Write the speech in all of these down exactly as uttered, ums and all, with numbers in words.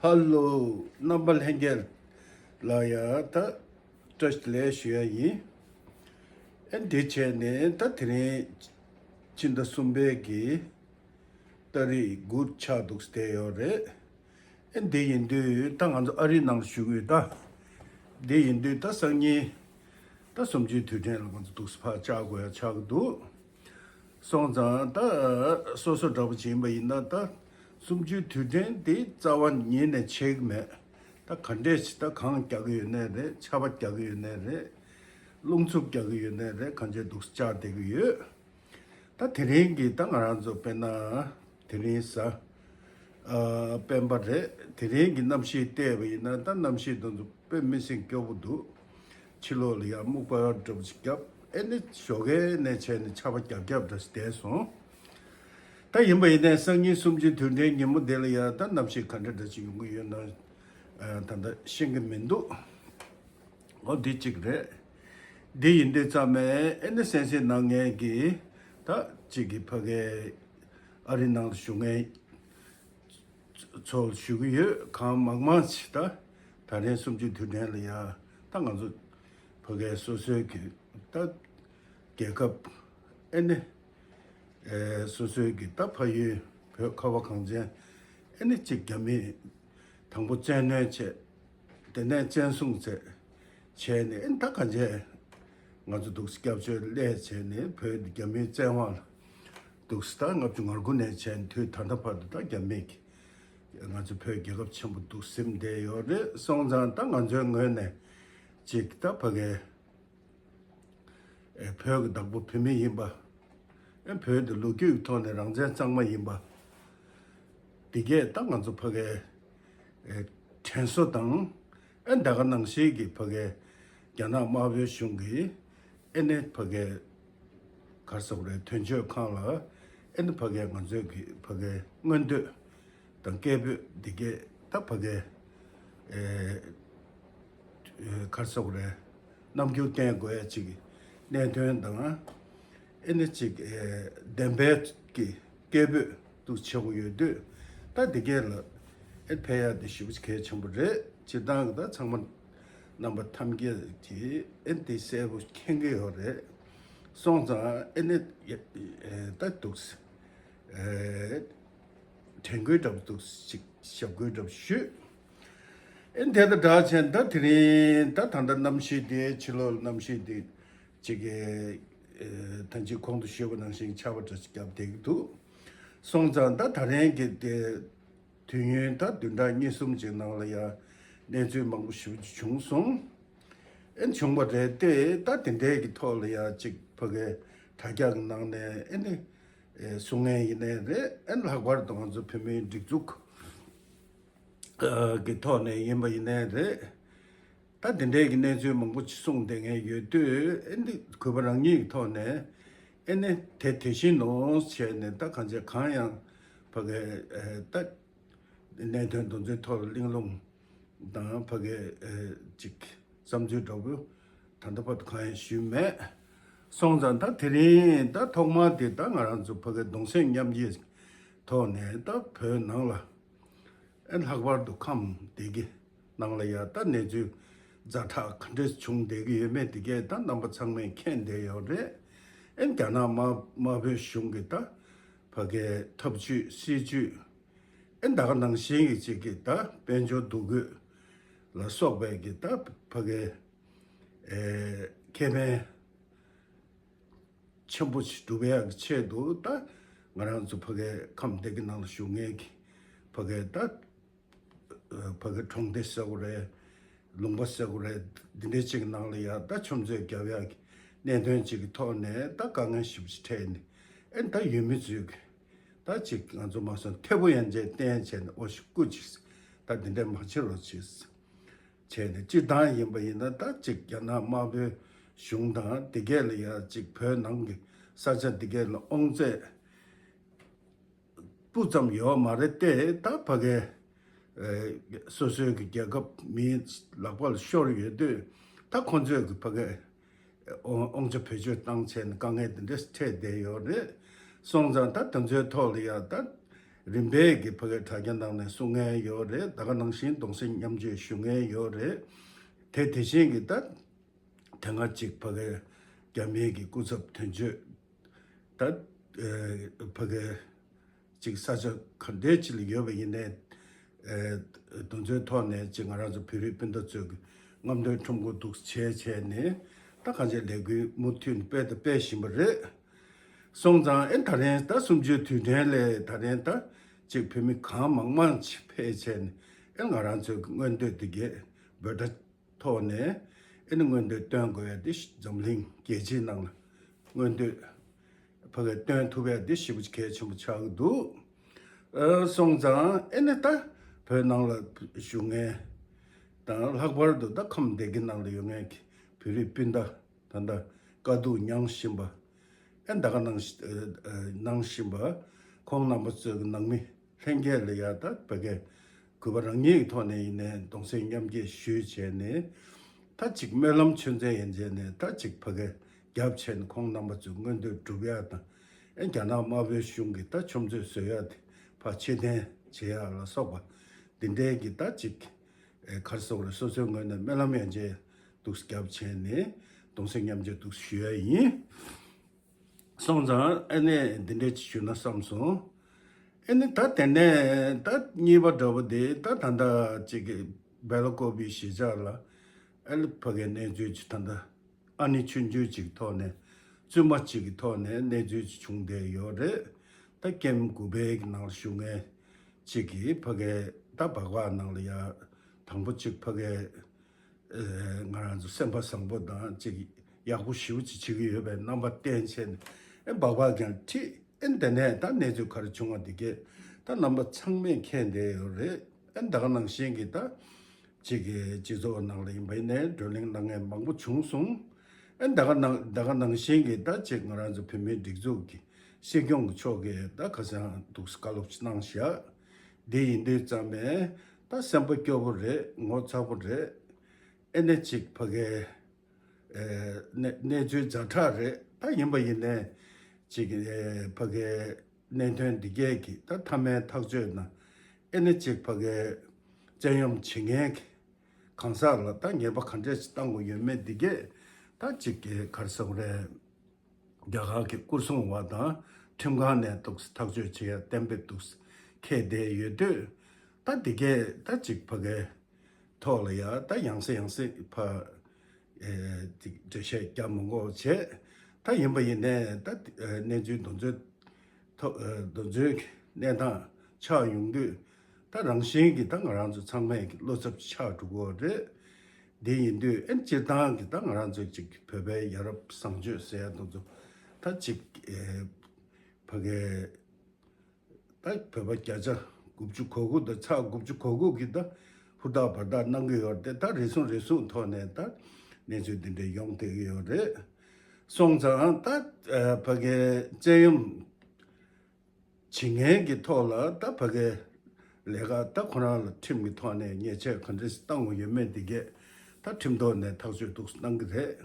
ཧ་ལོ། རྣམ་པ་ལྷན་རྒྱས་ལ་ཡ་ད་བཀྲ་ཤིས་བདེ་ལེགས་ཞུ་ཡ་ཡིན། ཨེ་འདི་བྱས་ནས་ད་དེ་རིང་ཕྱི་ཟླ་གསུམ་པའི་གི་ཏ་རིག་དགུ་ཆགས་འདུག་བསྡད་ཡོད་རེད། ཨེ་འདི་ཡིན་དུས་ད་ང་ཚོ་ཨ་རིའི་ནང་བཞུགས་ཡོད་ད། འདི་ཡིན་དུས་ད་སང་ཉིན་ད་གསུམ་བཅུའི་དུས་དྲན་ལ་ང་ཚོ་འདུག་སེ་ཕར་བཅར་དགོས་ཡ་ཆགས་ཀྱི་འདུག་སོང་ཙང་ད་སོ་སོ་འདྲ་པོ་བྱིན་པ་ཡིན་ན་ད་གསུམ་བཅུའི་དུས་དྲན་དེ་རྩ་བ་ཉིད་ནས་བྱེད་ཀྱི་མེད། ད་ག་འདྲས་ཞིག་ད་གང་རྒྱག་གི་ཡོད་ནའི་རེད། ཆར་པ་རྒྱག་གི་ཡོད་ནའི་རེད། རླུང་འཚུབ་རྒྱག་གི་ཡོད་ནའི་རེད། གང་ཅི་འདུག་སེ་བཅར་བསྡད་ཀྱི་ཡོད། ད་དེ་རིང་གི་ད་ང་རང་ཚོ་དཔེར་ན་དེ་རིང་གཟའ་ཨ་སྤེན་པ་རེད། དེ་རིང་གི་གནམ་གཤིས་བལྟས་པ་ཡིན་ན་ད་གནམ་གཤིས་དེ་ཚོ་དཔེ་མི་སྲིད་སྐྱོ་པོ་འདུག་ཕྱི་ལོགས་ལ་ཡང་སྨུག་པ་འདྲ་པོ་ཞིག་བརྒྱབ། ཨེ་ནི་ཞོགས་ཀའི་ནས་བྱས་ནས་ཆར་པ་རྒྱབ་རྒྱབ་འདྲ་ཞིག་བསྡད་སོང་། ད་ཡིན་པ་ཡིན་ནའི་སང་ཉིན་གསུམ་བཅུའི་དུས་དྲན་ཉིན་མོ་དེ་ལ་ཡང་ད་གནམ་གཤིས་ག་འདྲ་འདྲ་ཞིག་ཡོང་གི་ཡོད་ན་ཨ་ད་ལྟ་ཤེས་ཀྱི་མི་འདུག་འོ་འདི་གཅིག་རེད། འདི་ཡིན་དུས་ཙམ་ནས་ཨེ་ནི་གསན་གཟིགས་གནང་མཁན་གྱི་ད་གཅིག་གི་ཕ་གའི་ཨ་རི་ནང་དུ་བཞུགས་མཁན་ཚོ་ཞུ་གི་ཡོད། གང་མང་མང་ཞིག་ད་ད་རིང་གསུམ་བཅུའི་དུས་དྲན་ལ་ཡ་ད་ང་ཚོ་ཕ་གའི་སོ་སོའི་གི་ད་རྒྱལ་ཁབ་ཨེ་ནི་ཨེ་སོ་སོའི་གི་ད་ཕ་ཡུལ་བོད་ཁ་བ་གངས་ཅན་ཨེ་ནི་གཅིག་རྒྱ་མི་དང་པོ་བཙན་གནོན་བྱས། དེ་ནས་བཙན་བཟུང་བྱས། བྱས་ནས་ཨེ་ད་ག་འཇལ། ང་ཚོ་འདུག་སེ་སྐྱབས་བཅོལ་སླེབས་བྱས་ནས་བོད་རྒྱ་མིའི་བཙན་དབང་ལ་འདུག་སེ་ད་ལྔ་བཅུ་ང་དགུ་ནས་བྱས་ནས་དུས་ད་ལྟ་བར་དུ་ད་རྒྱ་མིས་ཀྱིས་ང་ཚོ་བོད་རྒྱལ་ཁབ་ཆེན་པོ་འདུག་སེ་ཟིན་བསྡད་ཡོད་རེད། སོང་ཙང་ད་ང་ཚོའི་ངོས་ནས་ཅིག་ད་ཕ་གའི་ཨེ་བོད་ཀྱི་བདག་པོ་བོད་མི་ཡིན་པ། ཨེ་བོད་དེ་ལོ་རྒྱུས་ཀྱི་ཐོག་ནས་རང་བཙན་གཙང་མ་ཡིན་པ། འདི་གས་ད་ང་ཚོ་ཕ་གའི་ཨེ་དྲན་གསོ་དང་། ཨེ་ད་ག་ནང་བཞིན་གྱི་ཕ་གའི་རྒྱ་ནག་དམར་པོའི་གཞུང་གིས་ཨེ་ནས་ཕ་གའི་ག་རེ་ཟེར་དགོས་རེད། དོན་གཅོད་ཁང་ལ་ཨེ་ནས་ཕ་གའི་ང་ཚོའི་གི་ཕ་གའི་མངོན་འདོད་དང་སྐད་འབོད་འདི་གས་ད་ཕ་གའི་ཨེ་ཨེ་ག་རེ་ཟེར་དགོས་རེད། རྣམ་འགྱུར་བསྟན་དགོས་ཡ་ཅིག་གི་གནད་དོན་དང་། ཨེ་ནི་ཅིག་ཨེ་བདེན་པའི་གི་སྐད་འབོད་འདུག་བྱེད་དགོས་ཡོད་དུས། ད་འདི་གས་ལ་ཨེ་ཕན་ཡ་དེ་ཞེ་པོ་ཅིག་གལ་ཆེན་པོ་རེད། སྤྱིར་བཏང་གི་ད་ཚང་མ་རྣམ་པ་ཐམས་ཅད་ཀྱིས་ཨེ་འདི་གསལ་པོ་མཁྱེན་གྱི་ཡོད་རེད། སོང་ཙང་ཨེ་ནི་ཨེ་ད་འདུག་ཨེ་དྲན་སྐུལ་འདྲ་པོ་འདུག་ཅིག་ཞབས་སྐུལ་འདྲ་པོ་ཞུས། ཨེ་དེ་དང་སྦྲགས་བྱས་ད་དེ་རིང་ད་ད་ལྟ་གནམ་གཤིས་དེ་ཕྱི་ལོགས་གནམ་གཤིས་དེ་ཅིག་གི་ཨེ་ད་ཅིག་གོང་དུ་ཞུས་པ་ནང་བཞིན་ཆར་པ་འདྲ་ཞིག་བརྒྱབ་བསྡད་ཀྱི་འདུག་སོང་ཙང་ད་ད་རིང་གི་དེ་དུས་ཡུན་ད་བདུན་ཕྲག་གཉིས་གསུམ་ཅིག་ནང་ལ་ཡ་གནས་ཚུལ་མང་པོ་ཞེ་པོ་ཅིག་བྱུང་སོང་། ཨེ་བྱུང་བ་རེད་དེ། ད་དེ་འདྲའི་གི་ཐོག་ལ་ཡ་ཅིག་ཕ་གའི་དྲ་རྒྱ་གི་ནང་ནས་ཨེ་ནི་ཨེ་གསུང་མཁན་ཡིན་ནའི་རེད། ཨེ་ལྷག་པར་དུ་ང་ཚོ་བོད་མིའི་སྒྲིག་འཛུགས་ཨ་གི་ཐོག་ནས་ཡིན་པ་ཡིན་ནའི་རེད། ད་དེ་འདྲའི་གི་གནས་ཚུལ་མང་པོ་ཅིག་གསུངས་བསྡད་མཁན་ཡོད་དུས། ཨེ་འདི་གུས་པ་རང་ཉིད་ཀྱི་ཐོག་ནས་ཨེ་ནི་དེ་དེ་བཞིན་ནོ་བྱས་ནས་ད་གང་བྱས་གང་ཡང་ཕ་གའི་ཨེ་ད་གནད་དོན་དེ་ཚོའི་ཐོག་ལ་གླེང་སློང་དང་ཕ་གའི་ཨེ་ཅིག་བསམ་ཚུལ་འདྲ་པོ་ད་ལྟ་བར་དུ་གང་ཡང་ཞུས་མེད། སོང་ཙང་ད་དེ་རིང་ད་ཐོག་མར་དེ་ད་ང་རང་ཚོ་ཕ་གའི་གདུང་སེམས་མཉམ་སྐྱེད་ཐོག་ནས་ད་བོད་ནང་ལ་ཨེ་ལྷག་པར་དུ་ཁམས་བདེ་སྐྱིད་ནང་ལ་ཡ་ད་གནས་ཚུལ་ཛ་དྲག་ག་འདྲས་བྱུང་བསྡད་ཀྱི་ཡོད་མེད་དེ་གས་ད་རྣམ་པ་ཚང་མས་མཁྱེན་བསྡད་ཡོད་རེད། ཨེ་རྒྱ་ནག་དམར་དམར་པོའི་གཞུང་གི་ད་ཕ་གའི་ཐབས་ཇུས་སྲིད་ཇུས་ཨེ་ད་ག་ནང་བཞིན་གྱི་ཅིག་གི་ད་དཔལ་འབྱོར་འདུ་འགོད་ལ་སོགས་པའི་གི་ད་ཕ་གའི་ཨེ་ཁེ་ཕན་ཆེན་པོ་ཞིག་སྒྲུབ་ཡག་གི་ཆེད་དུ་ད་ང་རང་ཚོ་ཕ་གའི་ཁམས་བདེ་སྐྱིད་ནང་ལ་བཞུགས་མཁན་གྱི་ཕ་གའི་ད་ཕ་གའི་གྲོང་སྡེ་ཟེར་དགོས་རེད། ལུང་པ་ཟེར་དགོས་རེད། འདི་འདྲའི་ཅིག་ནང་ལ་ཡ་ད་ཆུ་མཛོད་རྒྱབ་ཡག་གི་གནད་དོན་ཅིག་གི་ཐོག་ནས་ད་དཀའ་ངལ་ཞེ་པོ་ཅིག་འཕྲད་ནས། ཨེ་ད་ཡུལ་མི་ཚོས་གི་ད་ཅིག་ང་ཚོ་མ་སོང་ཐེ་བོ་ཡན་ཆད་བསྟན་བྱས་ནས་ཨོ་ཤི་སྐུ་ཅིག་ད་འདི་འདྲའི་མ་བྱེད་རོགས་བྱེད། བྱས་ནས་སྤྱིར་བཏང་ཡིན་པ་ཡིན་ན་ད་ཅིག་རྒྱ་ནག་དམར་པོའི་གཞུང་དང་དེ་གས་ལ་ཡ་ཅིག་བོད་ནང་གི་ས་ཆ་དེ་གས་ལ་དབང་ཚད་སྤུ་ཙམ་ཡོད་མ་རེད་དེ། ད་ཕ་གའི་ཨེ་སོ་སོའི་གི་རྒྱལ་ཁབ་མིའི་ལག་པ་ལ་ཤོར་ཡོད་དུས། ད་ཁོང་ཚོས་གི་ཕ་གའི་དབང་དབང་ཆ་བེད་སྤྱོད་བཏང་བྱས་ནས་དཀའ་ངལ་དེ་འདྲ་འཕྲད་བསྡད་ཡོད་རེད། སོང་ཙང་ད་དེ་ཚོའི་ཐོག་ལ་ཡ་ད་ རིམ་པས་ཀྱི་ཕ་གི་དྲ་རྒྱ་ནང་ནས་གསུང་མཁན་ཡོད་རེད། ད་ག་ནང་བཞིན་གདུང་སེམས་མཉམ་སྐྱེད་ཞུ་མཁན་ཡོད་རེད། དེ་དེ་བཞིན་གྱི་ད་དེ་སྔ་ཅིག་ཕ་གི་རྒྱ་མིའི་གི་སྐུ་ཚབ་དོན་གཅོད་ད་ཕ་གི་ཅིག་ས་ཆ་ག་འདྲའི་ཅིག་ལ་ཡོད་པ་ཡིན་ནའི། དེ་ཚོའི་ཐོག་ནས་ཅིག་ང་རང་ཚོ་བོད་རིགས་སྤུན་ཟླ་ཚོས་ཀྱི་རྔམ་སྟོན་ཁྲོམ་སྐོར་འདུག་བྱས་བྱས་ནས་ད་གང་ཅིའི་ལས་འགུལ་མུ་མཐུད་ནས་སྤེལ་དང་སྤེལ་བཞིན་པ་རེད། སོང་ཙང་ཨེ་ད་རིང་ད་གསུམ་བཅུའི་དུས་དྲན་ལས་ད་རིང་ད་ཅིག་བོད་མི་གང་མང་མང་ཅིག་ཕེབས་བྱས་ནས་ཨེ་ང་རང་ཚོའི་གི་མངོན་འདོད་དེ་གས་འབོད་སྒྲ་ཐོག་ནས་ཨེ་ནི་མངོན་འདོད་སྟོན་དགོས་ཡ་དེ་འཛམ་གླིང་རྒྱལ་སྤྱིའི་ནང་ལ་མངོན་འདོད་ཕ་གིར་སྟོན་ཐུབ་ཡ་དེ་ཞེ་པོ་གལ་ཆེན་པོ་ཆགས་ཀྱི་འདུག་ཨ་སོང་ཙང་ཨེ་ནི་ད་བོད་ནང་ལ་བཞུགས་མཁན་དང་ལྷག་པར་དུ་ད་ཁམས་སྡེ་དགེ་ནང་ལ་ཡོད་མཁན་གྱི་བོད་རིགས་སྤུན་ཟླ་ད་ལྟ་དཀའ་སྡུག་མྱངས་བཞིན་པ། ཨེ་ད་ག་ནང་བཞིན་པ་ཁོང་རྣམ་པ་ཚོའི་ནང་མི་ལྷན་རྒྱས་ལ་ཡ་ད་ཕ་གི་གུས་པ་རང་ཉིད་ཀྱི་ཐོག་ནས་ཡིན་ནའི་གདུང་སེམས་མཉམ་སྐྱེད་ཞུས་བྱས་ནས་ད་ཅིག་སྨོན་ལམ་ཆོས་འཛིན་ཡན་ཆད་ནས་ད་ཅིག་ཕ་གི་རྒྱབ་བྱས་ནས་ཁོང་རྣམ་པ་ཚོའི་མངོན་འདོད་སྒྲུབ་ཡ་དང་ཨེ་རྒྱ་ནག་དམར་པོའི་གཞུང་གི་ད་ཆུ་མཛོད་བཟོ་ཡ་དེ་ཕར་ཕྱིར་འཐེན་བྱེད་ཡ་ལ་སོགས་པ་འདི་འདྲའི་གི་ད་ཅིག་ཨེ་ག་རེ་ཟེར་དགོས་རེད། སོ་སོའི་ངོས་ནས་སྨོན་ལམ་ཡན་ཆད་འདུག་རྒྱབ་བྱས་ནས་གདུང་སེམས་མཉམ་སྐྱེད་འདུག་ཞུ་ཡ་ཡིན། སོང་ཙང་ཨ་ནི་འདི་འདྲས་ཅིག་ཞུས་ན་བསམ་སོང་། ཨ་ནི་ད་དེ་ནས་ད་གཉིས་པ་འདྲ་བོ་དེ་ད་ད་ལྟ་ཅིག་གི་སྦེལ་ཀོབ་པའི་གཞིས་ཆགས་ལ་ཨ་ནི་ཕ་གིའི་གནས་ཚུལ་ཅིག་ད་ལྟ་ཨ་ནི་ཆུང་ཆུང་ཅིག་ཐོག་ནས་བཙུན་མ་ཅིག་གི་ཐོག་ནས་གནས་ཚུལ་ཅིག་བྱུང་བསྡད་ཡོད་རེད། ད་ཀེམ་དགུ་པའི་གི་ནང་ལ་བཞུགས་མཁན་ཅིག་གིས་ཕ་གིའི་ད་སྦག་སྦག་ནང་ལ་ཡ་དང་པོ་ཅིག་ཕ་གིའི་ཨེ་ང་རང་ཚོ་སེམས་པ་བཟང་པོ་དང་ཅིག་ཡག་པོ་ཞེ་པོ་ཅིག་བྱེད་ཀྱི་ཡོད་པའི་རྣམ་པ་བསྟན་བྱས་ནས་ཨེ་སྦག་སྦག་ཀྱང་ཁྲིད་ཨེ་འདི་ནས་ད་གནས་ཚུལ་ག་རེ་བྱུང་བ་འདི་གས་ད་རྣམ་པ་ཚང་མས་མཁྱེན་བསྡད་ཡོད་རེད། ཨེ་ད་ག་ནང་བཞིན་གྱི་ད་ཅིག་གི་སྤྱི་ཚོགས་ནང་ལ་ཡིན་པ་ཡིན་ནའི་བགྲོ་གླེང་གནང་མཁན་མང་པོ་བྱུང་སོང་། ཨེ་ད་ག་ནང་ད་ག་ནང་བཞིན་གྱི་ད་ཅིག་ང་རང་ཚོ་བོད་མིའི་སྒྲིག་འཛུགས་ཀྱི་སྲིད་སྐྱོང་མཆོག་གིས་ད་ཁ་སང་འདུག་བཀའ་སློབ་ཅིག་གནང་བཞག་འདི་ཡིན་དུས་ཙམ་པས་ད་སེམས་པ་སྐྱོ་པོ་རེད། ངོ་ཚ་པོ་རེད། ཨེ་ནས་ཅིག་ཕ་གིའི་ཨེ་གནས་གནས་ཚུལ་ཛ་དྲག་རེད། ད་ཡིན་པ་ཡིན་ནས་ཅིག་ཨེ་ཕ་གིའི་གནད་དོན་འདི་གས་ཀྱི་ད་མཐའ་མའི་ཐག་གཅོད་ན་ཨེ་ནས་ཅིག་ཕ་གིའི་བཙན་གཡེམ་བྱེད་མཁན་གྱི་གང་ཟག་ལ་ད་ཉེས་པ་ག་འདྲས་ཅིག་བཏང་དགོས་ཡོད་མེད་འདི་གས་ད་ཅིག་གི་ག་རེ་ཟེར་དགོས་རེད། རྒྱ་གར་གྱི་སྐོར་སྲུང་བ་དང་ཁྲིམས་ཁང་ནས་འདུག་ཐག་གཅོད་བྱེད་ཡ་གཏན་འབེབས་འདུག་འཁེལ་བསྡད་ཡོད་དུས་ད་འདི་གས་ད་ཅིག་ཕ་གིའི་ཐོག་ལ་ཡ་ད་ཡང་སེ་ཡང་སེ་ཕ་ཨེ་ཅིག་འགྲེལ་བཤད་རྒྱག་མི་དགོས་བྱས་ད་ཡིན་པ་ཡིན་ནས་ད་ཨེ་གནས་ཚུལ་དེ་ཚོའི་ཐོག་ཨེ་དེ་ཚོའི་གནས་སྟངས་ཆགས་ཡོང་དུས་ད་རང་བཞིན་གྱིས་ད་ང་རང་ཚོ་ཚང་མས་ཀྱི་བློ་འཚབ་ཆགས་འགྲོ་གི་ཡོད་རེད། འདི་ཡིན་དུས་ཨེ་སྤྱིར་བཏང་གི་ད་ང་རང་ཚོའི་ཅིག་བོད་པའི་ཡ་རབས་བཟང་སྤྱོད་ཟེར་ཡ་དེ་ཚོ་ད་ཅིག་ཨེ་ཕ་གིའི་ད་བོད་པ་བརྒྱ་ཆ་དགུ་བཅུ་གོ་དགུ་དང་ཚེག་དགུ་བཅུ་གོ་དགུ་གིས་ད་ཧུར་ཐག་འབད་ཐག་གནང་གི་ཡོད་རེད་དེ་ད་རེ་ཟུང་རེ་ཟུང་ཐོག་ནས་ད་གནས་ཚུལ་འདི་འདྲ་ཡོང་བསྡད་ཀྱི་ཡོད་རེད། སོང་ཙང་ད་ཨེ་ཕ་གིའི་བཙན་གཡེམ་བྱེད་མཁན་གྱི་ཐོག་ལ་ད་ཕ་གིའི་ལས་ཀ་ད་ཁོ་རང་ལ་ཁྲིམས་ཀྱི་ཐོག་ནས་ཉེས་ཆད་ག་འདྲས་བཏང་དགོས་ཡོད་མེད་འདི་གས་ད་ཁྲིམས་ཐོག་ནས་ཐག་གཅོད་འདུག་གནང་གི་རེད།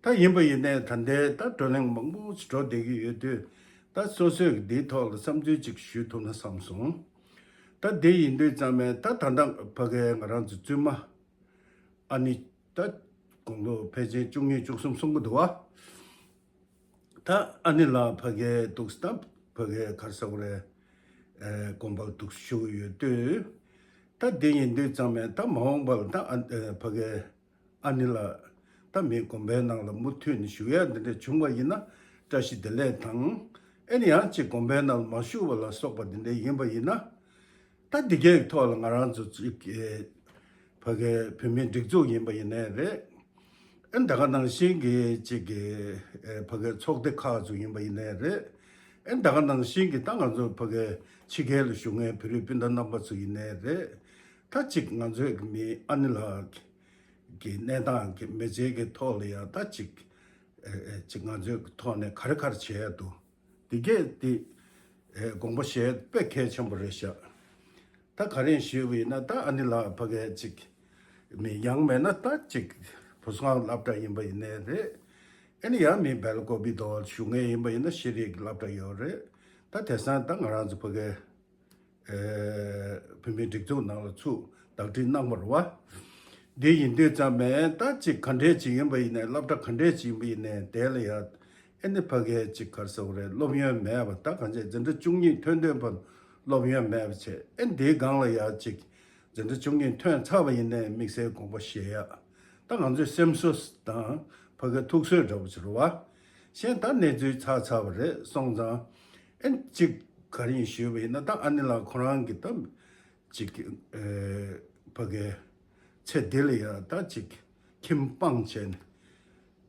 ད་ཡིན་པ་ཡིན་ནའི་ད་ལྟའི་ད་བགྲོ་གླེང་མང་པོ་ཞིག་འགྲོ་བསྡད་ཀྱི་ཡོད་དུས་ད་སོ་སོས་འདིའི་ཐོག་ལ་བསམ་ཚུལ་ཅིག་ཞུ་ཐུབ་ན་བསམ་སོང་། ད་འདི་ཡིན་དུས་ཙམ་པས་ད་ད་ལྟ་ཕ་གིའི་ང་རང་ཚོ་བཙུན་མ་ཨ་ནི་ད་དགུང་ལོ་ཕལ་ཆེར་བཅུ་གཉིས་བཅུ་གསུམ་སོང་གི་འདུག་བ། ད་ཨ་ནི་ལགས་ཕ་གིའི་འདུག་སེ་ད་ཕ་གིའི་ག་རེ་ཟེར་དགོས་རེད། ཨེ་དགོན་པར་འདུག་སེ་བཞུགས་ཡོད་དུས། ད་འདི་ཡིན་དུས་ཙམ་པས་ད་མ་འོངས་པར་ད་ཨ་ཨེ་ཕ་གིའི་ཨ་ནི་ལགས་ད་མི་དགོན་པའི་ནང་ལ་མུ་མཐུད་ནས་བཞུགས་ཡ་འདི་འདྲ་བྱུང་བ་ཡིན་ན་བཀྲ་ཤིས་བདེ་ལེགས་དང་། ཨེ་ནི་ཡང་ཅིག་དགོན་པའི་ནང་ལ་མ་བཞུགས་པ་ལ་སོགས་པ་འདི་འདྲ་ཡིན་པ་ཡིན་ན། ད་འདི་གའི་ཐོག་ལ་ང་རང་ཚོ་ཅིག་ཨེ་ཕ་གིའི་བོད་མིའི་སྒྲིག་འཛུགས་ཡིན་པ་ཡིན་ནའི་རེད། ཨེ་ད་ག་ནང་བཞིན་གྱི་ཅིག་གི་ཨེ་ཕ་གིའི་ཚོགས་སྡེ་ཁག་ཚོ་ཡིན་པ་ཡིན་ནའི་རེད། ཨེ་ད་ག་ནང་བཞིན་གྱི་ད་ང་ཚོ་ཕ་གིའི་ཕྱི་རྒྱལ་ལ་བཞུགས་མཁན་བོད་རིགས་སྤུན་ཟླ་རྣམ་པ་ཚོ་ཡིན་ནའི་རེད། ད་ཅིག་ང་ཚོའི་གི་མི་ཨ་ནི་ལགས་ཀྱི་གནས་སྟངས་ཀྱི་མི་ཚེ་གི་ཐོག་ལ་ཡང་ད་ཅིག་ཨེ་ཨེ་ཅིག་ང་ཚོའི་གི་ཐོག་ནས་ག་རེ་ག་རེ་བྱེད་ཡ་འདུག་འདི་གས་འདི་ཨེ་དགོངས་པ་བཞེས་དཔེ་གལ་ཆེན་པོ་རེད་ཤག་ད་ག་རེ་ཞུས་པ་ཡིན་ན་ད་ཨ་ནི་ལགས་ཕ་གིའི་ཅིག་མི་ཡང་མེད་ན་ད་ཅིག་བུ་སྒང་སློབ་གྲྭ་ཡིན་པ་ཡིན་ནའི་རེད། ཨ་ནི་ཡང་མི་སྦེལ་ཀོབ་པི་དོ་བཞུགས་མཁན་ཡིན་པ་ཡིན་ན་ཤེས་རིག་སློབ་གྲྭ་ཡོད་རེད། ད་དེང་སང་ད་ང་རང་ཚོ་ཕ་གིའི་ ཨེ་བོད་མིའི་སྒྲིག་འཛུགས་ནང་ལ་ཚུར་བདག་སྒྲིག་གནང་བ་རེད་བ། འདི་ཡིན་དུས་ཙམ་པས་ད་ཅིག་ག་འདྲས་ཅིག་ཡིན་པ་ཡིན་ནའི་སློབ་གྲྭ་ག་འདྲས་ཅིག་ཡིན་པ་ཡིན་ནའི་དེ་ལ་ཡ་ཨེ་ནི་ཕ་གའི་ཅིག་ག་རེ་ཟེར་དགོས་རེད། སློབ་ཡོན་མེད་པ། ད་གང་ཅི་འཛིན་གྲྭ་བཅུ་གཉིས་ཐོན་དུས་བར་སློབ་ཡོན་མེད་པ་བྱས། ཨེ་འདིའི་སྒང་ལ་ཡ་ཅིག་འཛིན་གྲྭ་བཅུ་གཉིས་ཐོན་ཚར་བ་ཡིན་ནའི་དམིགས་བསལ་དགོངས་པ་བཞེས་ཡ། ད་ང་ཚོའི་སེམས་གསོ་དང་ཕ་གའི་ཐུགས་གསོ་འདྲ་པོ་ཅིག་རེད་བ། གཞན་ད་གནས་ཚུལ་ཚར་ཚར་བ་རེད་སོང་ཙང་། ཨེ་ཅིག་ག་རེ་ཡིན་ཞུས་པ་ཡིན་ན། ད་ཨ་ནེ་ལགས་ཁོ་རང་གིས་ད་ཅིག་ཨེ་ཕ་གའི་ཚེ་འདི་ལ་ཡ་ད་ཅིག་ཁྱིམ་སྤངས་བྱས་ནས།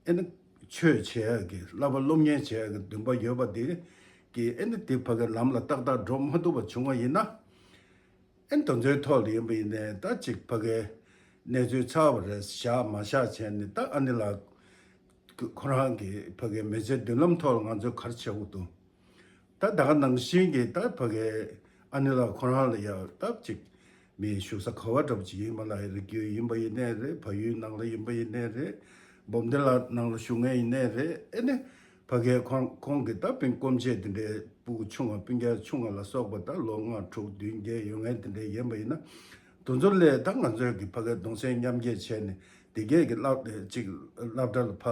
ཨེ་ནི་ཆོས་བྱེད་ཡག་གི་བསླབ་པ་སློབ་གཉེར་བྱེད་ཡག་གི་འདུན་པ་ཡོད་པ་དེ་གིས་ཨེ་ནི་དེ་ཕ་གའི་ལམ་ལ་ཏག་ཏག་འགྲོ་མ་ཐུབ་པ་བྱུང་བ་ཡིན་ན། ཨེ་ནི་དེ་ཚོའི་ཐོག་ལ་ཡིན་པ་ཡིན་ནའི་ད་ཅིག་ཕ་གའི་གནས་ཚུལ་ཚར་བ་རེད་བཞག་མ་བཞག་བྱས་ནས། ད་ཨ་ནེ་ལགས་ཁོ་རང་གི་ཕ་གའི་མི་ཚེ་མདུན་ལམ་ཐོག་ལ་ང་ཚོས་ག་རེ་བྱེད་དགོས་འདུག་ད་ད་ག་ནང་བཞིན་གྱི་ད་ཕ་གའི་ཨ་ནེ་ལགས་ཁོ་རང་ལ་ཡ་ད་ཅིག་མི་བཞུགས་ས་ག་བ་འདྲ་པོ་ཅིག་ཡིན་པ་ལ་རིགས་རྒྱུད་ཡིན་པ་ཡིན་ནའི་རེད། བལ་ཡུལ་ནང་ལ་ཡིན་པ་ཡིན་ནའི་རེད། འབུམ་སྡེ་ལ་ནང་ལ་བཞུགས་མཁན་ཡིན་ནའི་རེད། ཨེ་ནི་ཕ་གའི་ཁོང་ཁོང་གི་ད་སྤུན་སྐུ་མཆེད་དེ་འདྲའི་སྤུ་གུ་ཆུང་བ་སྤུན་ཀྱག་ཆུང་བ་ལ་སོགས་པ་ད་ལོ་ལྔ་དྲུག་བདུན་བརྒྱད་ཡོད་མཁན་དེ་འདྲའི་ཡིན་པ་ཡིན་ན། དེ་ཚོ་ལས་ད་ང་ཚོའི་གི་ཕ་གའི་གདུང་སེམས་མཉམ་སྐྱེད་བྱས་ནས་དེ་གས་གི་སློབ་ཅིག་སློབ་གྲྭ་ལ་ཕ་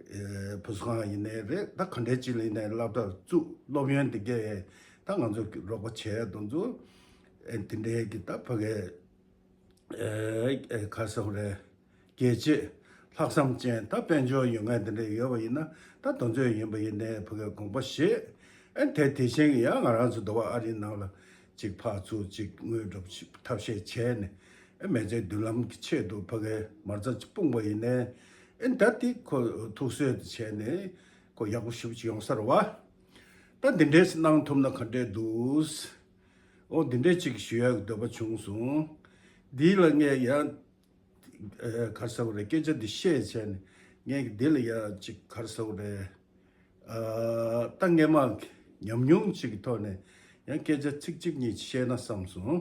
ཨེ་བུ་གསོ་ཁང་ཡིན་ནའི་རེད། ད་ག་འདྲའི་ཅིག་ལ་ཡིན་ནའི་སློབ་གྲྭ་བཙུགས། སློབ་ཡོན་དེ་གས་ད་ང་ཚོ་གི་རོགས་པ་བྱས། དེ་ཚོ་ཨེ་དེ་འདྲའི་གི་ད་ཕ་གའི་ཨེ་ཨེ་ག་རེ་ཟེར་དགོས་རེད། རྒྱལ་གཅེས་ལྷག་བསམ་ཅན་ད་དཔལ་འབྱོར་ཡོད་མཁན་དེ་འདྲ་ཡོད་པ་ཡིན་ན། ད་དེ་ཚོ་ཡིན་པ་ཡིན་ནའི་ཕ་གའི་དགོངས་པ་བཞེས། ཨེ་དེ་དེ་བཞིན་གྱི་ཡང་ང་རང་ཚོ་འདི་བ་ཨ་རིའི་ནང་ལ་ཅིག་ཕར་ཚུར་ཅིག་དངུལ་འགྲོ་ཐབས་ཤེས་བྱས་ནས། ཨེ་མི་ཚེའི་མདུན་ལམ་གྱི་ཆེད་དུ་ཕ་གའི་མ་རྩ་ཅིག་སྤུངས་པ་ཡིན་ནའི། ཨེ་ད་དེ་ཁོ་ཐུགས་གསོ་དེ་བྱས་ནས་ཁོ་ཡག་པོ་ཞེ་པོ་ཅིག་ཡོང་ས་རེད་བ། ད་འདི་འདྲས་གནང་ཐུབ་ན་ག་འདྲས་འདུག་འོ་འདི་འདྲས་ཅིག་ཞུ་ཡག་འདོད་པ་བྱུང་སོང་། འདི་ལ་ངས་ཡང་ཨེ་ག་རེ་ཟེར་དགོས་རེད། སྐད་ཆ་འདི་བཤད་བྱས་ནས་ངས་འདི་ལ་ཡང་ཅིག་ག་རེ་ཟེར་དགོས་རེད། ཨ་ད་སྔས་མ་ཉམས་མྱོང་ཅིག་གི་ཐོག་ནས་ཡང་སྐད་ཆ་ཚིག་གཅིག་གཉིས་བཤད་ན་བསམ་སོང་།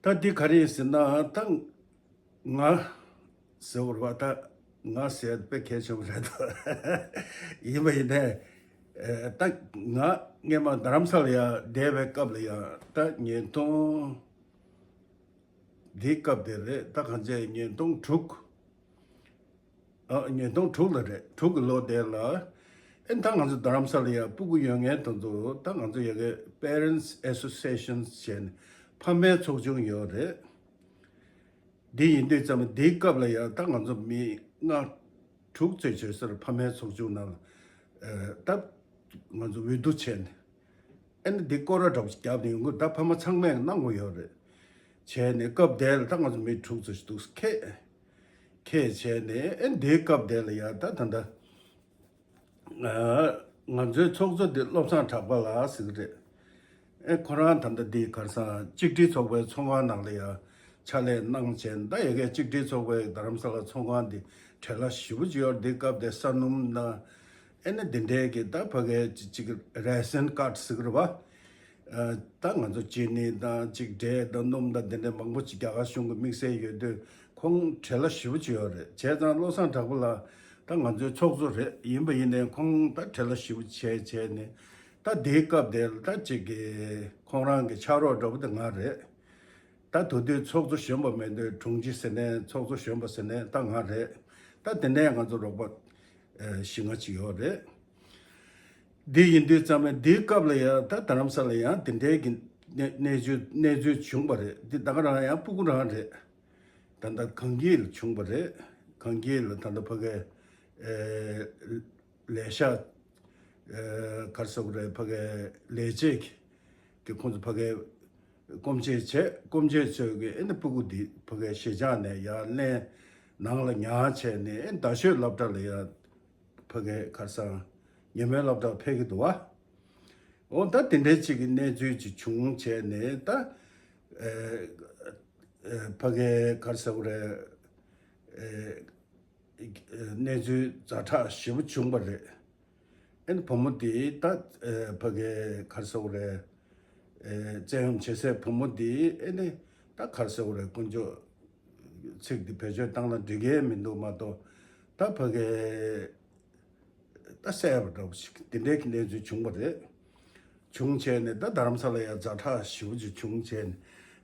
ད་འདི་ག་རེ་ཡིན་ཟེར་ན། ད་ང་ཟེར་བ་རེད་བ། ད་ང་ཟེར་དཔེ་གལ་ཆེན་པོ་རེད་དོ། ཡིན་པ་ཡིན་ནའི་ཨེ་ད་ང་སྔས་མ་རྡ་རམ་ས་ལ་ཡ་བསྡད་པའི་སྐབས་ལ་ཡ་ད་ཉིས་སྟོང་འདིའི་སྐབས་དེ་རེད། ད་གང་ཅི་ཉིས་སྟོང་དྲུག་ཨ་ཉིས་སྟོང་དྲུག་ལ་རེད། དྲུག་གི་ལོ་དེ་ལ་ཨེ་ད་ང་ཚོ་རྡ་རམ་ས་ལ་ཡ་སྤུ་གུ་ཡོད་མཁན་དེ་ཚོ། ད་ང་ཚོ་ཡ་གི་Parents Association ཟེར་ནས་ཕ་མའི་ཚོགས་ཆུང་ཡོད་རེད། འདི་ཡིན་དུས་ཙམ་པ་འདིའི་སྐབས་ལ་ཡང་ད་ང་ཚོ་མི་ལྔ་དྲུག་ཙམ་བྱས་ཟེར། ཕ་མའི་ཚོགས་ཆུང་ནང་ལ་ཨེ་ད་ང་ཚོ་འོས་བསྡུ་བྱས་ནས། ཨེ་ནི་འདི་སྐོར་ར་འདྲ་པོ་ཞིག་བརྒྱབ་ནས་ཡོང་གི། ད་ཕ་མ་ཚང་མས་གནང་དགོས་ཡོད་རེད། བྱས་ནས་སྐབས་དེ་ལ་ད་ང་ཚོ་མི་དྲུག་ཙམ་ཞིག་འདུག་ཁེ་ཁེ་བྱས་ནས། ཨེ་འདིའི་སྐབས་དེ་ལ་ཡང་ད་ད་ད། ང་ཚོའི་ཚོགས་གཙོ་འདི་བློ་བཟང་གྲགས་པ་ལགས་ཟེར་གི་རེད། ཨེ་ཁོ་རང་ད་ལྟ་འདི་ག་རེ་ཟེར། གཅིག་སྒྲིལ་ཚོགས་པའི་ཚོང་ཁང་ནང་ལ་ཡ་ཕྱག་ལས་གནང་བྱས། ད་ཡ་གི་གཅིག་སྒྲིལ་ཚོགས་པའི་རྡ་རམ་ས་ལ་ཚོང་ཁང་འདི་བྲེལ་བ་ཞེ་པོ་ཅིག་ཡོད་རེད། འདི་སྐབས་དེ་ས་སྣུམ་དང་ཨེ་ནི་འདི་འདྲའི་གི་ད་ཕ་གའི་ཅིག་ཅིག་རེ་སན་ཀར་ཟེར་གི་རེད་བ། ཨ་ད་ང་ཚོ་ཅི་ནི་དང་ཅིག་འབྲས་དང་སྣུམ་དང་དེ་འདྲ་མང་པོ་ཅིག་རྒྱ་གར་གཞུང་གིས་དམིགས་བསལ་ཡོད་དུས་ཁོང་བྲེལ་བ་ཞེ་པོ་ཅིག་ཡོད་རེད། བྱས་ཙང་བློ་བཟང་གྲགས་པ་ལགས་ད་ང་ཚོའི་ཚོགས་གཙོ་རེད། ཡིན་པ་ཡིན་ནའི་ཁོང་ད་བྲེལ་བ་ཞེ་པོ་བྱས་བྱས་ནས། ད་དེའི་སྐབས་དེར་ད་ཅིག་གི་ཁོང་རང་གི་ཕྱག་རོགས་འདྲ་པོ་དེ་ང་རེད། ད་དེ་དུས་ཚོགས་གཙོ་གཞོན་པ་མེད་དུས་དྲུང་ཆེ་ཟེར་ནའི་ཚོགས་གཙོ་གཞོན་པ་ཟེར་ནའི་ད་ང་རེད། ད་དེ་ནས་ང་ཚོ་རོགས་པ་ཨེ་བཞི་ལྔ་ཅིག་ཡོད་རེད། འདི་ཡིན་དུས་ཙམ་པ་འདིའི་སྐབས་ལ་ཡང་ད་རྡ་རམ་ས་ལ་ཡང་དེ་འདྲའི་གི་གནས་གནས་ཚུལ་གནས་ཚུལ་བྱུང་བ་རེད། འདི་ད་ག་རང་ཡང་སྤུ་གུ་རང་རེད། ད་ལྟ་གངས་སྐྱིད་ལ་བྱུང་བ་རེད། གངས་སྐྱིད་ལ་ད་ལྟ་ཕ་གའི་ཨེ་ལས་ཤག་ཨེ་ག་རེ་ཟེར་དགོས་རེད། ཕ་གའི་ལས་བྱེད་ཀྱི་ཁོང་ཚོ་ཕ་གའི་སྐུ་མཆེད་བྱས། སྐུ་མཆེད་ཚོས་ཀྱི་ཨེ་ནི་སྤུ་གུ་འདི་ཕ་གའི་གཞིས་ཆགས་ནས་ཡར་ལེན། ནང་ལ་ཉར་བྱས་ནས་ཨེ་རྡ་ཤོད་སློབ་གྲྭ་ལ་ཡར་ཕ་གའི་ཁ་སང་ཉི་མའི་སློབ་གྲྭར་ཕེབས་ཀྱི་འདུག་བ། འོ་ད་དེ་འདྲའི་ཅིག་གི་གནས་ཚུལ་ཅིག་བྱུང་བྱས་ནས། ད་ཨེ་ཨེ་ཕ་གའི་ག་རེ་ཟེར་དགོས་རེད། ཨེ་གནས་ཚུལ་ཛ་དྲག་ཞེ་པོ་བྱུང་བ་རེད། ཨེ་ནི་བུ་མོ་དེ་ད་ཨེ་ཕ་གའི་ག་རེ་ཟེར་དགོས་རེད། ཨེ་བཙན་གཡེམ་བྱེད་སའི་བུ་མོ་དེ་ཨེ་ནི་ད་ག་རེ་ཟེར་དགོས་རེད། དཀོན་མཆོག་ཚིག་འདི་བེད་སྤྱོད་བཏང་ན་འགྲིག་གི་མི་འདུག་མ་གཏོགས། ད་ཕ་གའི་ད་བསད་པ་འདྲ་པོ་ཞིག་དེ་འདྲའི་གི་གནས་ཚུལ་བྱུང་བ་རེད། བྱུང་བྱས་ནས་ད་རྡ་རམ་ས་ལ་ཡ་ཛ་དྲག་ཞེ་པོ་ཅིག་བྱུང་བྱས་ནས།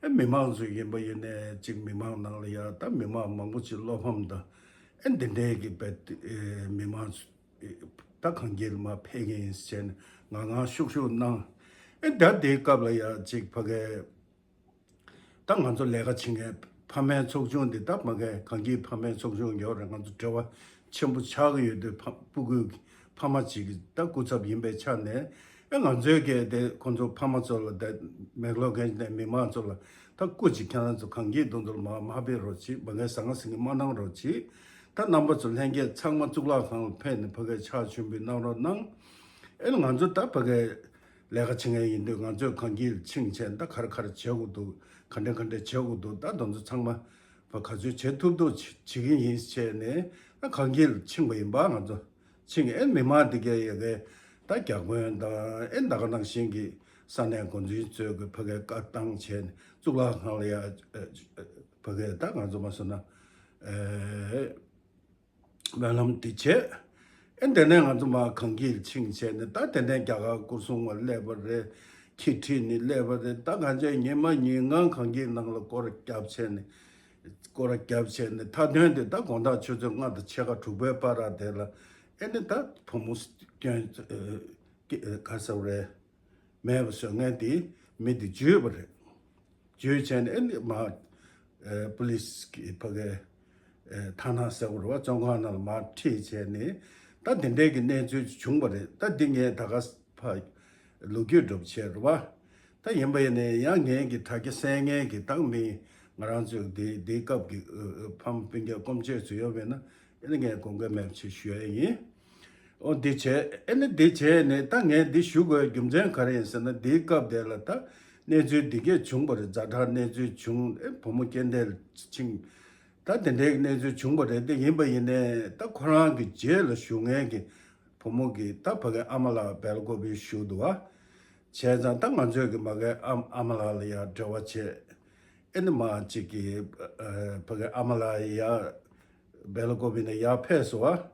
ཨེ་མི་མང་ཚོ་ཡིན་པ་ཡིན་ནས་ཅིག་མི་མང་ནང་ལ་ཡ་ད་མི་མང་མང་པོ་ཅིག་བློ་ཕམ་དང་། ཨེ་འདི་འདྲའི་གི་བེད་ཨེ་མི་མང་ཚོ་ད་གངས་སྐྱིད་ལ་མར་ཕེབས་མཁན་ཡིན་ཟེར་བྱས་ནས་ངང་ངང་ཤུགས་ཤུགས་གནང་། ཨེ་ད་དེའི་སྐབས་ལ་ཡ་ཅིག་ཕ་གི་ད་ང་ཚོ་ལས་ཀ་བྱེད་མཁན་ཕ་མའི་ཚོགས་ཆུང་འདི་ད་མ་གི་གངས་སྐྱིད་ཕ་མའི་ཚོགས་ཆུང་ཡོད་རེད། ང་ཚོ་འབྲེལ་བ་ཆེན་པོ་ཆགས་ཀྱི་ཡོད་དུས། ཕ་སྤུ་གུའི་ཕ་མ་ཅིག་གི་ད་སྐུ་ཚབ་ཡིན་པའི་ཆ་ནས། ཨེ་ང་ཚོའི་གལ་ཏེ་ཁོང་ཚོ་ཕ་མ་ཚོ་ལ་ད་མེག་ལོར་གན་ནས་མི་མང་ཚོ་ལ་ད་སྐུ་ཅིག་ཁྱེད་རང་ཚོ་གངས་སྐྱིད་དོན་དུ་མ་མ་ཕེབས་རོགས་གྱིས། མ་གི་ཟང་ངེ་ཟིང་ངེ་མ་གནང་རོགས་གྱིས། ད་རྣམ་པ་ཚོ་ལྷན་རྒྱས་ཚང་མ་གཙུག་ལག་ཁང་ལ་ཕེབས་ནས་ཕ་གིར་ཕྱག་མཆོད་འབུལ་གནང་རོགས་གནང་། ཨེ་ང་ཚོ་ད་ཕ་གིར་ལས་ཀ་བྱེད་མཁན་ཡིན་དུས་ང་ཚོས་གངས་སྐྱིད་ཕྱིན་བྱས་ད་ག་རེ་ག་རེ་བྱེད་དགོས་འདུག་ག་འདྲ་ག་འདྲ་བྱེད་དགོས་འདུག་ད་དེ་ཚོ་ཚང་མ་ཕ་ག་ཚོད་བྱེད་ཐུབ་ཐུབ་བྱེད་བྱེད་ཀྱི་ཡིན་བྱས་ནས། ད་གངས་སྐྱིད་ཕྱིན་པ་ཡིན་པ། ང་ཚོ་ཕྱིན། ཨེ་མི་མང་དེ་གས་ཡ་གས་ད་བརྒྱ་དཔོན་དང་། ཨེ་ད་ག་ནང་བཞིན་གྱི་ས་གནས་འགོ་འཛིན་ཚོས་གི་ཕ་གིར་བཀའ་བཏང་བྱས་ནས་གཙུག་ལག་ཁང་ལ་ཡ་ཕ་གིར་ད་ང་ཚོ་མ་སོང་ན། ཨེ། སྨོན་ལམ་འདི་བྱས། ཨེ་དེ་ནས་ང་ཚོ་མར་གངས་སྐྱིད་ཕྱིན་བྱས་ནས། ད་དེ་ནས་རྒྱ་གར་སྐོར་སྲུང་བ་སླེབས་པ་རེད། འཁྱིད་ཁྲིད་ནི་སླེབས་པ་རེད། ད་གང་ཅི་ཉི་མ་ཉིན་གང་གངས་སྐྱིད་ནང་ལ་སྐོར་ར་བརྒྱབ་བྱས་ནས། སྐོར་ར་བརྒྱབ་བྱས་ནས་མཐའ་དོན་དེ་ད་དགོང་དག་ཆུ་ཚོད་ལྔ་དང་ཕྱེད་ཀ་དྲུག་པའི་བར་ར་དེ་ལ། ཨེ་ནི་ད་བུ་མོ་སྐྱོན་ག་ཟེར་བ་རེད། མེད་པ་བཟོ་མཁན་དེ་མི་དེ་འཇུས་པ་རེད། འཇུས་བྱས་ནས་ཨེ་ནི་མར་ཨེ་པུ་ལིས་ཀྱི་ཕ་གི་ཨེ་ཐ་ན་ཟེར་བ་རེད་བ། བཙོན་ཁང་ནང་ལ་མར་ཁྲིད་བྱས་ནས། ད་དེ་འདྲའི་གི་གནས་ཚུལ་བྱུང་བ་རེད། ད་འདི་ངས་ད་ག་ཕ་ལོ་རྒྱུས་སྒྲུབ་བྱས་རེད་བ། ད་ཡིན་པ་ཡིན་ནའི་ཡང་ངས་ཀྱི་དྲ་རྒྱ་གསན་མཁན་གྱི་ད་མི་ང་རང་ཚོའི་དེ་དེའི་སྐབས་ཀྱི་ཨེ་ཨེ་ཕ་མ་སྤུན་ཀྱག་སྐུ་མཆེད་ཚོ་ཡོད་པས་ན། ཨེ་ནི་ངས་དགོངས་འགལ་མེད་པ་ཅིག་ཞུ་ཡ་ཡིན། ཨོ་འདི་བྱས། ཨེ་ནི་འདི་བྱས་ནས་ད་ངས་འདི་ཞུ་དགོས་རྒྱུ་མཚན་ག་རེ་ཡིན་ཟེར་ན། འདིའི་སྐབས་དེ་ལ་ད་གནས་ཚུལ་འདི་གས་བྱུང་བ་རེད། ཛ་དྲག་གནས་ཚུལ་བྱུང་། ཨེ་བུ་མོ་རྐྱེན་འདས་ཕྱིན། ད་དེ་འདྲའི་གནས་ཚུལ་བྱུང་བ་རེད། དེ་ཡིན་པ་ཡིན་ནའི་ད་ཁོ་རང་གི་རྗེས་ལ་བཞུགས་མཁན་གྱི་བུ་མོ་གི་ད་ཕ་གི་ཨ་མ་ལགས་སྦེལ་ཀོབ་བཞུགས་འདུག་བ། བྱས་ཙང་ད་ང་ཚོས་ཀྱི་མ་གི་ཨ་ཨ་མ་ལགས་ལ་ཡ་འབྲེལ་བ་བྱས། ཨེ་ནི་མ་ཅིག་གི་ཨ་ཕ་གི་ཨ་མ་ལགས་ཡ་སྦེལ་ཀོབ་ནས་ཡར་ཕེབས་སོང་བ།